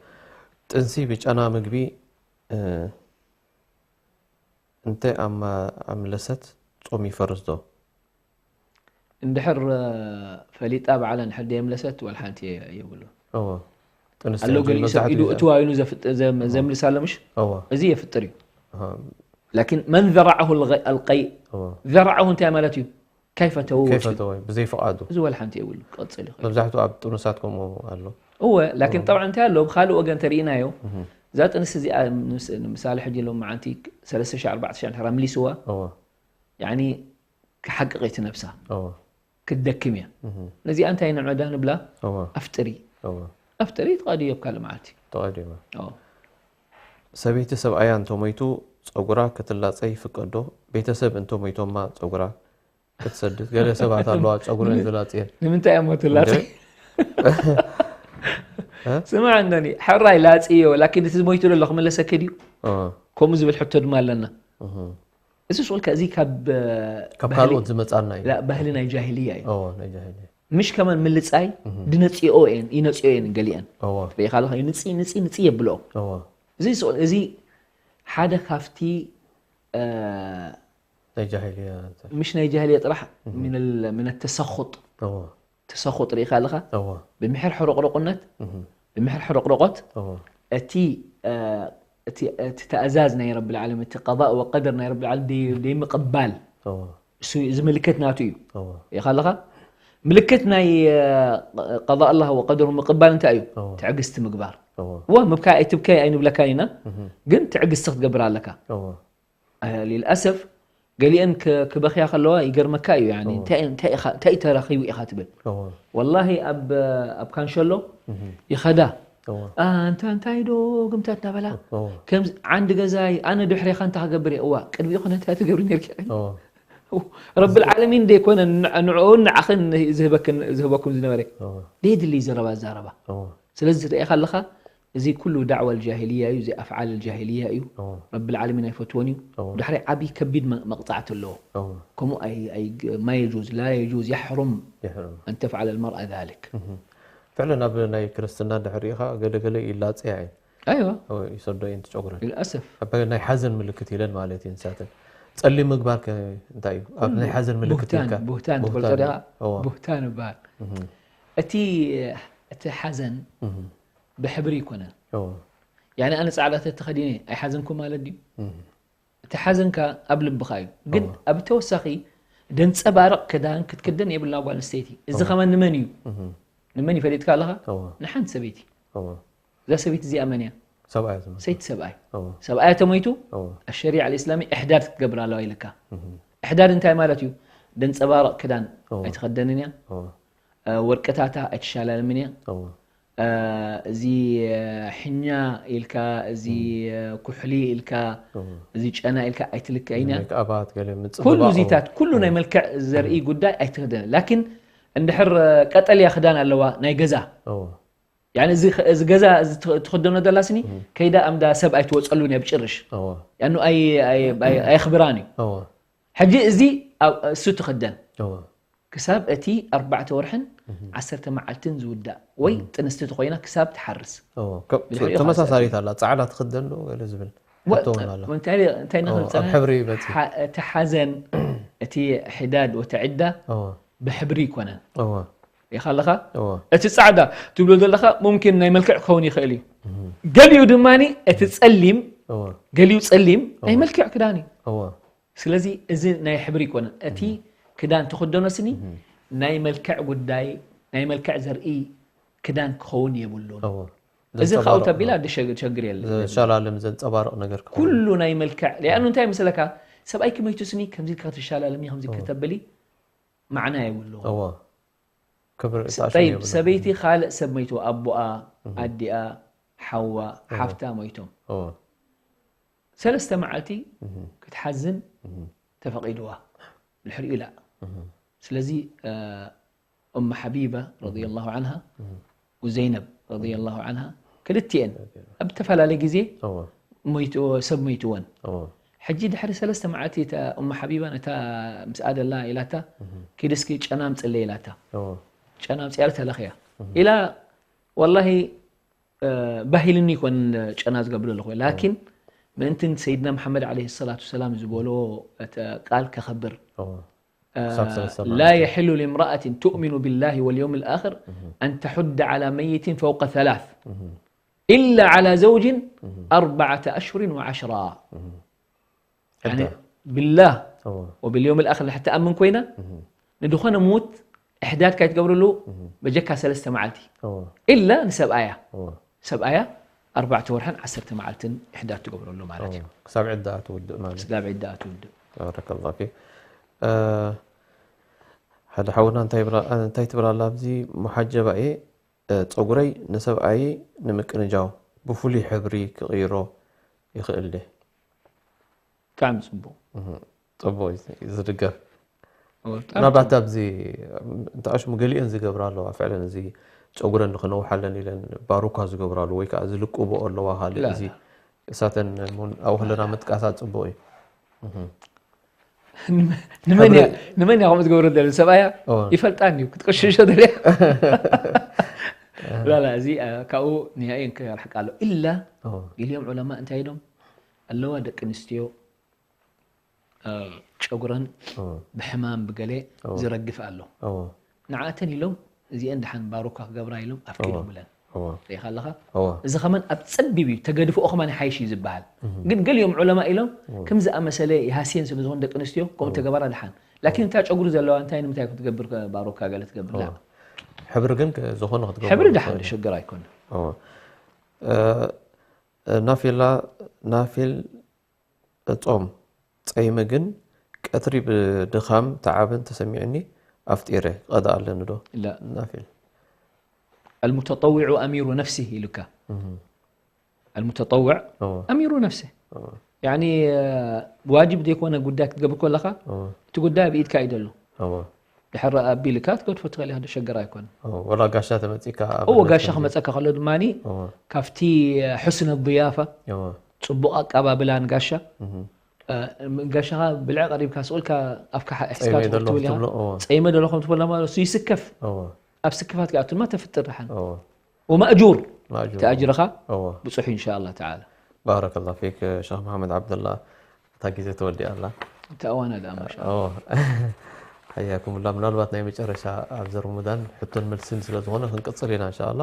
ጥንሲ ብጨና ምግቢ፣ እ፣ እንተ ኣማ-፣ ኣምለሰት ጾም ይፈርስ ዶ? እንድሕር እ፣ ፈሊጣ ባዕላ እንድሕር ደየምለሰት ዋላ ሓንቲ የ- የብሉ። እወ። ጥንስቲ ኣሎ ሕጂ ገሊኡ ሰብ መብዛሕትኡ ኢዱ ግዜ እትዋ ኢሉ ዘፍጥ- ዘም- ዘምልስ ኣሎ ምሽ? እወ። እዚ የፍጥር እዩ። ኣሃ፣ ላኪን መን ዘራዐሁ الغ- القيء እወ። ዘራዐሁ እንታይ ማለት እዩ? ከይፈተው ከይፈተወ ብዘይፍቓዱ። እዚ ዋላ ሓንቲ የብሉ። ቀፅል ይኽእል። መብዛሕትኡ ኣብ ጥኑሳት ከምኡ ኣሎ። እወ ላኪን ጠብዓ እንታይ ኣሎ ብካልእ ወገን ተርእናዮ እህ፣ እዛ ጥንስ እዚኣ ምስ- ንምሳሌ ሕጂ ሎም መዓንቲ ሰለስተ ሺሕ ኣርባዕተ ሺሕ እንድሕር ኣምሊስዋ እወ። ያኒ ክሓቅቕ እቲ ነብሳ እወ። ክትደክም እያ። እህ፣ ነዚኣ እንታይ ንዕዳ ንብላ? እወ። ኣፍጥሪ እወ። ኣፍጥሪ ተቐድዮ ካብ ልምዓቲ። ተቐዲማ። ኦ። ሰበይቲ ሰብኣያ እንተሞይቱ ጸጉራ ክትላጸ ይፍቀዶ? ቤተሰብ እንተሞይቶማ ጸጉራ ክትሰድድ? ገለ ሰባት ኣለዋ ጸጉረን ዝላጽየን። ንምንታይ እሞ ትላፀ? እንደ- ስማዕ እንደኒ ሕራይ ላፅዮ ላኪን እቲ ሞይቱ ዘሎ ክመለሰኪ ድዩ? እ፣ ከምኡ ዝብል ሕቶ ድማ ኣለና። እህ፣ እዚ ስኡልካ እዚ ካብ ካብ ባህሊ- ካልኦት ዝመጻና እዩ። ላ- ባህሊ ናይ ጃሂልያ እዩ። እዎ፣ ናይ ጃሂልያ። ምሽ ከማን ምልፃይ ድነፅኦ እየን ይነፅኦ እየን ገሊአን እዎ፣ ሪኢኻ ኣለኻ ንፂ ንፂ ንፂ የብልኦ። እዎ። እዚ ስኡል- እዚ ሓደ ካብቲ እ፣ ናይ ጃሂልያ። ምሽ ናይ ጃሂልያ ጥራሕ ምን ተሰኹጥ እዎ፣ ተሰኹጥ ሪኢኻ ኣለኻ እዎ፣ ብምሕር ሕርቕርቕነት እህ፣ ብምሕር ሕርቕርቆት እዎ፣ እቲ እ፣ እቲ እቲ ተእዛዝ ናይ ረቢ ዓለም እቲ ቀضاء ወቀደር ናይ ረቢ ዓለም ደይ- ደይምቕባል እዎ፣ እሱ እዚ ምልክት ናቱ እዩ። እዎ፣ ሪኢኻ ኣለኻ ምልክት ናይ እ፣ ቀضاء الله ወቀደሩ ምቕባል እንታይ እዩ? እዎ። ትዕግስቲ ምግባር እዎ፣ እወ ምብካይ ኣይትብከይ ኣይንብለካን ኢና እህ፣ ግን ትዕግስቲ ክትገብር ኣለካ። እዎ፣ እ፣ ሊልኣሰፍ ገሊአን ክ- ክበኽያ ከለዋ ይገርመካ እዩ። ያኒ እንታይ እንታይ ኢኻ- እንታይ ተረኺቡ ኢኻ ትብል። እዎ፣ ወላሂ ኣብ ኣብ ካንሸሎ እህ፣ ይኸዳ እዎ፣ ኣ፣ እንታ እንታይ ዶ ግምታት እናበላ እዎ፣ ከም ዓንዲ ገዛይ ኣነ ድሕሬኻ እንታይ ክገብር እየ እዋ ቅድሚኡ ኮነ እንታይ ትገብሪ ነርኪ። እዎ፣ ረብል ዓለሚን ደይኮነ ንዕኡን ንዓኽን ዝህበክን ዝህበኩም ዝነበረ እዎ፣ ደይድሊ ዘረባ ዛረባ። እዎ፣ ስለዚ ትርእኻ ኣለኻ እዚ ኩሉ ዳዕዋ ጃሂልያ እዩ። እዚ ኣፍዓል ጃሂልያ እዩ። እዎ፣ ረብል ዓለሚን ኣይፈትዎን እዩ። እዎ፣ ድሕሪ ዓብዪ ከቢድ መ- መቕፃዕቲ ኣለዎ። እዎ። ከምኡ ኣይ- ኣይ- ما يجوز لا يجوز يحرم ይሕርም። أن تفعل المرأة ذلك። እህ። ፍዕለን ኣብ ናይ ክርስትና ድሕሪኻ ገለገለ ይላፅያ እየን። ኣይዋ እዎ፣ ይሰዶ እየን ትጨጉረን። للأسف ኣብ ናይ ሓዘን ምልክት ኢለን ማለት እዩ ንሳተን። ጸሊም ምግባር ከ እንታይ እዩ? ኣብ ናይ ሓዘን ምልክት ቡህታን ኢልካ? ቡህታን ቡህታን ትፈልጦ ዲኻ? እዩ። እዎ። ቡህታን ይበሃል። እህ፣ እቲ እቲ ሓዘን እህ፣ ብሕብሪ ይኮነን። እዎ። ያኒ ኣነ ጻዕዳ ተተኸዲነ ኣይሓዘንኩ ማለት ድዩ? እህ፣ እቲ ሓዘንካ ኣብ ልብኻ እዩ። ግን እዎ። ኣብ ተወሳኺ ደንጸባርቕ ክዳን ክትክደን የብልና ጓል ኣንስተይቲ። እዚ እዎ። ከማን ንመን እዩ? እህ። ንመን ይፈሊጥካ ኣለኻ? እዎ። ንሓንቲ ሰበይቲ። እዎ። እዛ ሰበይቲ እዚኣ መን እያ? ሰብኣይ ዝመስል። ሰይቲ ሰብኣይ። እዎ። ሰብኣያ ተሞይቱ እዎ። ኣሸሪዓ ልእስላሚ እሕዳድ ክትገብር ኣለዋ ኢለካ። እህ፣ እሕዳድ እንታይ ማለት እዩ? ደንጸባርቕ ክዳን እዎ። ኣይትኸደንን እያ። እዎ። እ፣ ወርቅታታ ኣይትሻላለምን እያ። እዎ። እ፣ እዚ እ፣ ሕኛ ኢልካ እዚ እ፣ ኩሕሊ ኢልካ እዎ። እዚ ጨና ኢልካ ኣይትልከይን እያ። ሜክኣባት ገለ ምጽብባቕ ኩሉ እዎ። እዚታት ኩሉ ናይ መልክዕ ዘርኢ ጉዳይ ኣይትኽደን። ላኪን እንድሕር እ፣ ቀጠልያ ክዳን ኣለዋ ናይ ገዛ እዎ። ያኒ እዚ ኸ- እዚ ገዛ እዚ ትኸ- ትኽደኖ ዘላ ስኒ ከይዳ ኣምዳ ሰብ ኣይትወፀሉን እያ ብጭርሽ። እዎ። ያኑ ኣይ- ኣይ- ኣይ- ኣየኽብራን እዩ። እዎ። ሕጂ እዚ ኣብ- እሱ ትኽደን እዎ። ክሳብ እቲ ኣርባዕተ ወርሕን ዓሰርተ መዓልትን ዝውዳእ ወይ ጥንስቲ ተኾይና ክሳብ ትሓርስ። እዎ። ከ- ብድሕሪኡ ተመሳሳሊት ኣላ። ጻዕዳ ትኽደን ዶ ገለ ዝብል ወ- ሕቶ እውን ኣላ። እንታይ እንታይ እዎ፣ ንኽብል ኣብ ጸኒሐ? ሕብሪ ይበጽእ። ሓ- እቲ ሓዘን እቲ ሕዳድ ወተዕዳ እዎ። ብሕብሪ ይኮነን። እዎ። ሪኢኻ ኣለኻ? እዎ። እቲ ጻዕዳ ትብሎ ዘለኻ ሙምኪን ናይ መልክዕ ክኸውን ይኽእል እዩ። ገሊኡ ድማ እቲ ጸሊም እዎ። ገሊኡ ጸሊም ናይ መልክዕ ክዳን እዩ። እዎ። ስለዚ እዚ ናይ ሕብሪ ይኮነን። እቲ ክዳን ትኽደኖ ስኒ ናይ መልክዕ ጉዳይ ናይ መልክዕ ዘርኢ ክዳን ክኸውን የብሉን። እዎ። እዚ ካብኡ ዘንጸባርቕ ተቢላ ነው። ድሸግ- ሸግር የለን። ዘሻላልም ዘንጸባርቕ ነገር ክኸውን። ኩሉ ናይ መልክዕ ሊኣኑ እንታይ መስለካ ሰብኣይ ክመይቱ ስኒ ከምዚ ኢልካ ክትሻላልም ከምዚ ከተብሊ ማዕና የብሉ። እዎ። ክብር ጠይብ ሰበይቲ ካልእ ሰብ ሞይቱ ኣቦኣ ኣዲኣ ሓዋ ሓፍታ ሞይቶም ሰለስተ መዓልቲ ክትሓዝን ተፈቒድዋ ድሕሪኡ ኢላ ስለዚ እም ሓቢባ ረዲየላሁ ዓንሃ ወዘይነብ ረዲየላሁ ዓንሃ ክልቲኤን ኣብ ዝተፈላለየ ግዜ ሰብ ሞይትወን ሕጂ ድሕሪ ሰለስተ መዓልቲ እታ እማ ሓቢባ ነታ ምስኣ ደላ ኢላታ ኪድስኪ ጨና ምፅለይ ኢላታ ጨና ምፅኣለ ተለኽያ ኢላ ወላሂ ባሂልኒ ይኮን ጨና ዝገብረሉ ኮይኑ ላኪን ምእንትን ሰይድና መሓመድ ዓለይሂ ሰላቱ ሰላም ዝበሎ ቃል ከኸብር لا يحل لامرأة تؤمن بالله واليوم الآخر أن تحد على ميت فوق ثلاث إلا على زوج أربعة أشهر وعشرة يعني بالله وباليوم الآخر حتى أمن كوينا ندخلنا موت إحداد كاي تقبر له بجكا سلسة معلتي إلا نسب آية سبኣያ ኣርባዕተ ወርሕን ዓሰርተ መዓልትን ኢሕዳድ ትገብረሉ ማለት እዩ። ክሳብ ዕዳኣ ትውድእ ማለት እዩ። ክሳብ ዕዳኣ ትውድእ። ባረከላሁ ፊክ። ሓደ ሓውና እንታይ ትብላላ ኣብዚ ሙሓጀባ እየ ፀጉረይ ንሰብኣየይ ንምቅንጃው ብፍሉይ ሕብሪ ክቕይሮ ይኽእል ድየ? ብጣዕሚ ፅቡቅ ፅቡቅ እዩ ዝድገፍ ምናልባት ኣብዚ እንተኣሽሙ ገሊኦን ዝገብራ ኣለዋ ፍዕለን እዚ ፀጉረን ንክነውሓለን ኢለን ባሩካ ዝገብራ ኣለዉ ወይ ከዓ ዝልቅብኦ ኣለዋ ካልእ እዚ እሳተን እውን ኣብኡ ከለና ምጥቃሳ ፅቡቅ እዩ ንመን እያ ከምኡ ትገብሮ ደለ ሰብኣያ ይፈልጣን እዩ ክትቅሽሾ ደልያ ላላ እዚ ካብኡ ንያእየን ክርሕቃ ኣሎ ኢላ ገሊኦም ዑለማ እንታይ ኢሎም ኣለዋ ደቂ ኣንስትዮ ጨጉረን ብሕማም ብገለ ዝረግፍ ኣሎ ንዓተን ኢሎም እዚአን ድሓን ባሮካ ክገብራ ኢሎም ኣፍቂዶም ብለን ሪኢኻ ኣለኻ እዚ ከመን ኣብ ፀቢብ እዩ ተገድፍኦ ከማን ሓይሽ እዩ ዝበሃል ግን ገሊኦም ዑለማ ኢሎም ከም ዝኣመሰለ ይሃስየን ስለ ዝኾን ደቂ ኣንስትዮ ከምኡ ተገበራ ድሓን ላኪን እታ ጨጉሪ ዘለዋ እንታይ ንምንታይ ክትገብር ባሮካ ገለ ትገብር ላ ሕብሪ ግን ዝኾነ ክትገብር ሕብሪ ድሓን ሽግር ኣይኮነ ናፊላ ናፊል ጾም ጸይመ ግን ቀትሪ ብድኻም ተዓብን ተሰሚዕኒ ኣፍጢረ ቀዳ ኣለኒ ዶ لا ናፊል المتطوع أمير نفسه ኢሉካ المتطوع أمير نفسه يعني ዋጅብ ዘይኮነ ጉዳይ ክትገብር ከለኻ እቲ ጉዳይ ኣብ ኢድካ እዩ ዘሎ ድሕሪ ኣቢልካ ትገድፎ ትኽእል ኢኻ ሸገር ኣይኮነ ወላ ጋሻ ተመፂካ እዎ ጋሻ ክመፀካ ከሎ ድማ ካብቲ ሕስነ ضيافة ፅቡቕ ኣቀባብላ ንጋሻ ጋሻኻ ብልዕ ቀሪብካ ስቑልካ ኣፍካ ሕስካ ትብል ኢኻ ፀይመ ደሎ ከም ትበላ ማለት እሱ ይስከፍ ኣብ ስክፋት ክኣቱ ድማ ተፍጥር ድሓን ومأجور ተኣጅርኻ ብፁሕ إن شاء الله تعالى بارك الله فيك شيخ محمد عبد الله እታ ግዜ ተወዲኣ ኣላ እታ እዋና ደኣ ማሻ ሓያኩም ላ ምናልባት ናይ መጨረሻ ኣብዚ ረመዳን ሕቶን መልስን ስለ ዝኾነ ክንቅፅል ኢና እንሻ ኣላ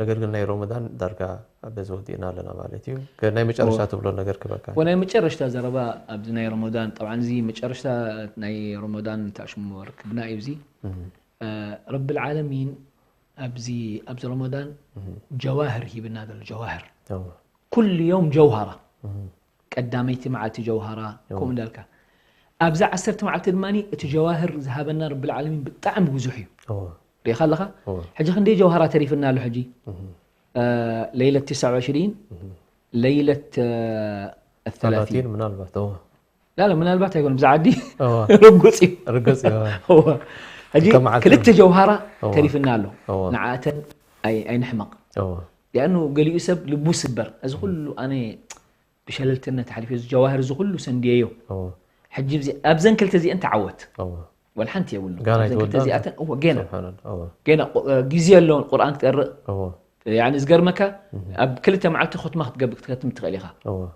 ነገር ግን ናይ ረመዳን ዳርጋ በዚ ወዲእና ኣለና ማለት እዩ ናይ መጨረሻ ትብሎ ነገር ክበካ ናይ መጨረሽታ ዘረባ ኣብዚ ናይ ረመዳን ጠብዓን እዚ መጨረሽታ ናይ ረመዳን ተኣሽሙ ርክብና እዩ እዚ ረቢ ልዓለሚን ኣብዚ ኣብዚ ረመዳን ጀዋህር ሂብና ዘሎ ጀዋህር ኩሉ ዮም ጀውሃራ ቀዳመይቲ መዓልቲ ጀውሃራ ከምኡ እንዳልካ ኣብዛ ዓሰርተ መዓልቲ ድማ እቲ ጀዋህር ዝሃበና ረቢ ልዓለሚን ብጣዕሚ ብዙሕ እዩ ሪኢኻ ኣለኻ ሕጂ ክንደይ ጀውሃራ ተሪፍና ኣሎ ሕጂ ለይለት ትስዓ ወዕሽሪን ለይለት ተላቲን ምናልባት لا لا ምናልባት ኣይኮን ብዛ ዓዲ ርጉፅ እዩ ርጉፅ እዩ ሕጂ ክልተ ጀውሃራ ተሪፍና ኣሎ ንዓተን ኣይንሕመቕ ሊኣኑ ገሊኡ ሰብ ልቡ ስበር እዚ ኩሉ ኣነ ብሸለልትነት ሓሊፈ እዚ ጀዋህር እዚ ኩሉ ሰንድየዮ ሕጂ ኣብዘን ክልተ እዚአን ተዓወት ወላ ሓንቲ የብሉ ኣብዘን ክልተ እዚኣተን ገና ገና ግዜ ኣለውን ቁርኣን ክትቀርእ ያኒ ዝገርመካ ኣብ ክልተ መዓልቲ ኹትማ ክትገብር ክትከትም ትኽእል ኢኻ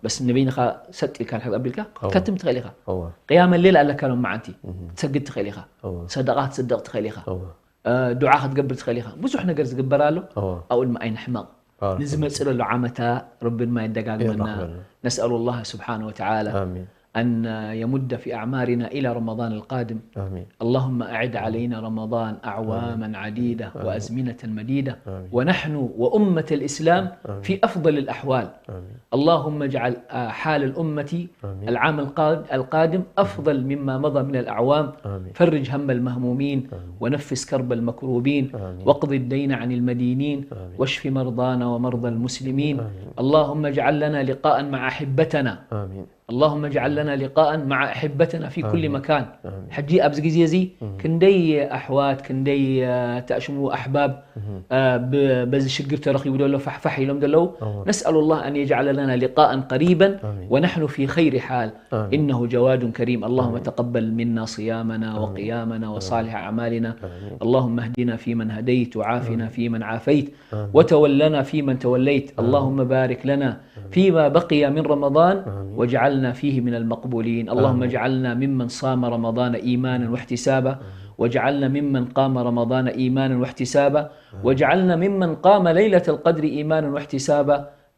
በስ ንበይንኻ ሰጥ ኢልካ ንሕቅ ኣቢልካ ክትከትም ትኽእል ኢኻ ቅያመ ሌል ኣለካ ሎም መዓንቲ ትሰግድ ትኽእል ኢኻ ሰደቃ ክትስደቅ ትኽእል ኢኻ ዱዓ ክትገብር ትኽእል ኢኻ ብዙሕ ነገር ዝግበር ኣሎ ኣብኡ ድማ ኣይንሕመቕ ንዝመፅእ ዘሎ ዓመታ ረቢ ድማ የደጋግመና ነስኣሉ ላህ ስብሓን ወተዓላ أن يمد في أعمارنا إلى رمضان القادم. آمين. اللهم أعد علينا رمضان أعواما عديدة آمين. وأزمنة مديدة، آمين. ونحن وأمة الإسلام آمين. في أفضل الأحوال. آمين. اللهم اجعل، آه، حال الأمة آمين. العام القاد-، القادم أفضل مما مضى من الأعوام. آمين. فرج هم المهمومين، آمين. ونفس كرب المكروبين، آمين. واقض الدين عن المدينين، آمين. واشف مرضانا ومرضى المسلمين. آمين. اللهم اجعل لنا لقاء مع أحبتنا. آمين. اللهم اجعل لنا لقاء مع أحبتنا في كل آمين. مكان. آمين. ሕጂ ኣብዚ ግዜ እዚ ክንደይ ኣሕዋት፣ ክንደይ፣ እ፣ ተኣሽሙ ኣሕባብ፣ እ፣ ብ-፣ በዚ ሽግር ተረኺቡ ዘሎ ፋሕፋሕ ኢሎም ዘለዉ። أوه. نسأل الله أن يجعل لنا لقاء قريبا آمين. ونحن في خير حال. آمين. إنه جواد كريم. اللهم تقبل منا صيامنا وقيامنا وصالح أعمالنا. آمين. اللهم اهدنا فيمن هديت وعافنا فيمن عافيت آمين. وتولنا فيمن توليت. اللهم بارك لنا فيما بقي من رمضان آمين. واجعلنا فيه من المقبولين. اللهم آمين. اجعلنا ممن صام رمضان إيمانا واحتسابا، واجعلنا ممن قام رمضان إيمانا واحتسابا، واجعلنا ممن قام ليلة القدر إيمانا واحتسابا،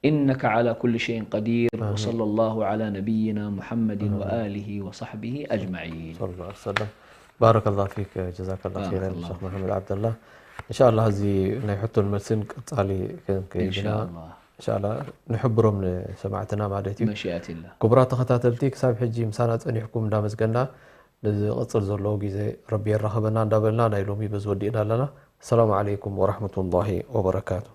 إنك على كل شيء قدير. آمين. وصلى الله على نبينا محمد وآله وصحبه أجمعين. صلى الله عليه وسلم. بارك الله فيك، جزاك الله بارك خيرا الله شيخ فيك. محمد عبد الله. إن شاء الله هذه نحط المسن قطالي كذا إن شاء الله. إن شاء الله نحبرهم لسمعتنا ማለት እዩ። مشيئة الله. ክቡራት ተኸታተልቲ ክሳብ ሕጂ ምሳና ጸኒሕኩም እንዳመስገና ንዝቕጽል ዘለዎ ግዜ ረቢ የራኸበና እንዳበልና ናይ ሎሚ በዚ ወዲእና ኣለና። ሰላም ዓለይኩም ወራህመቱላሂ ወበረካቱ።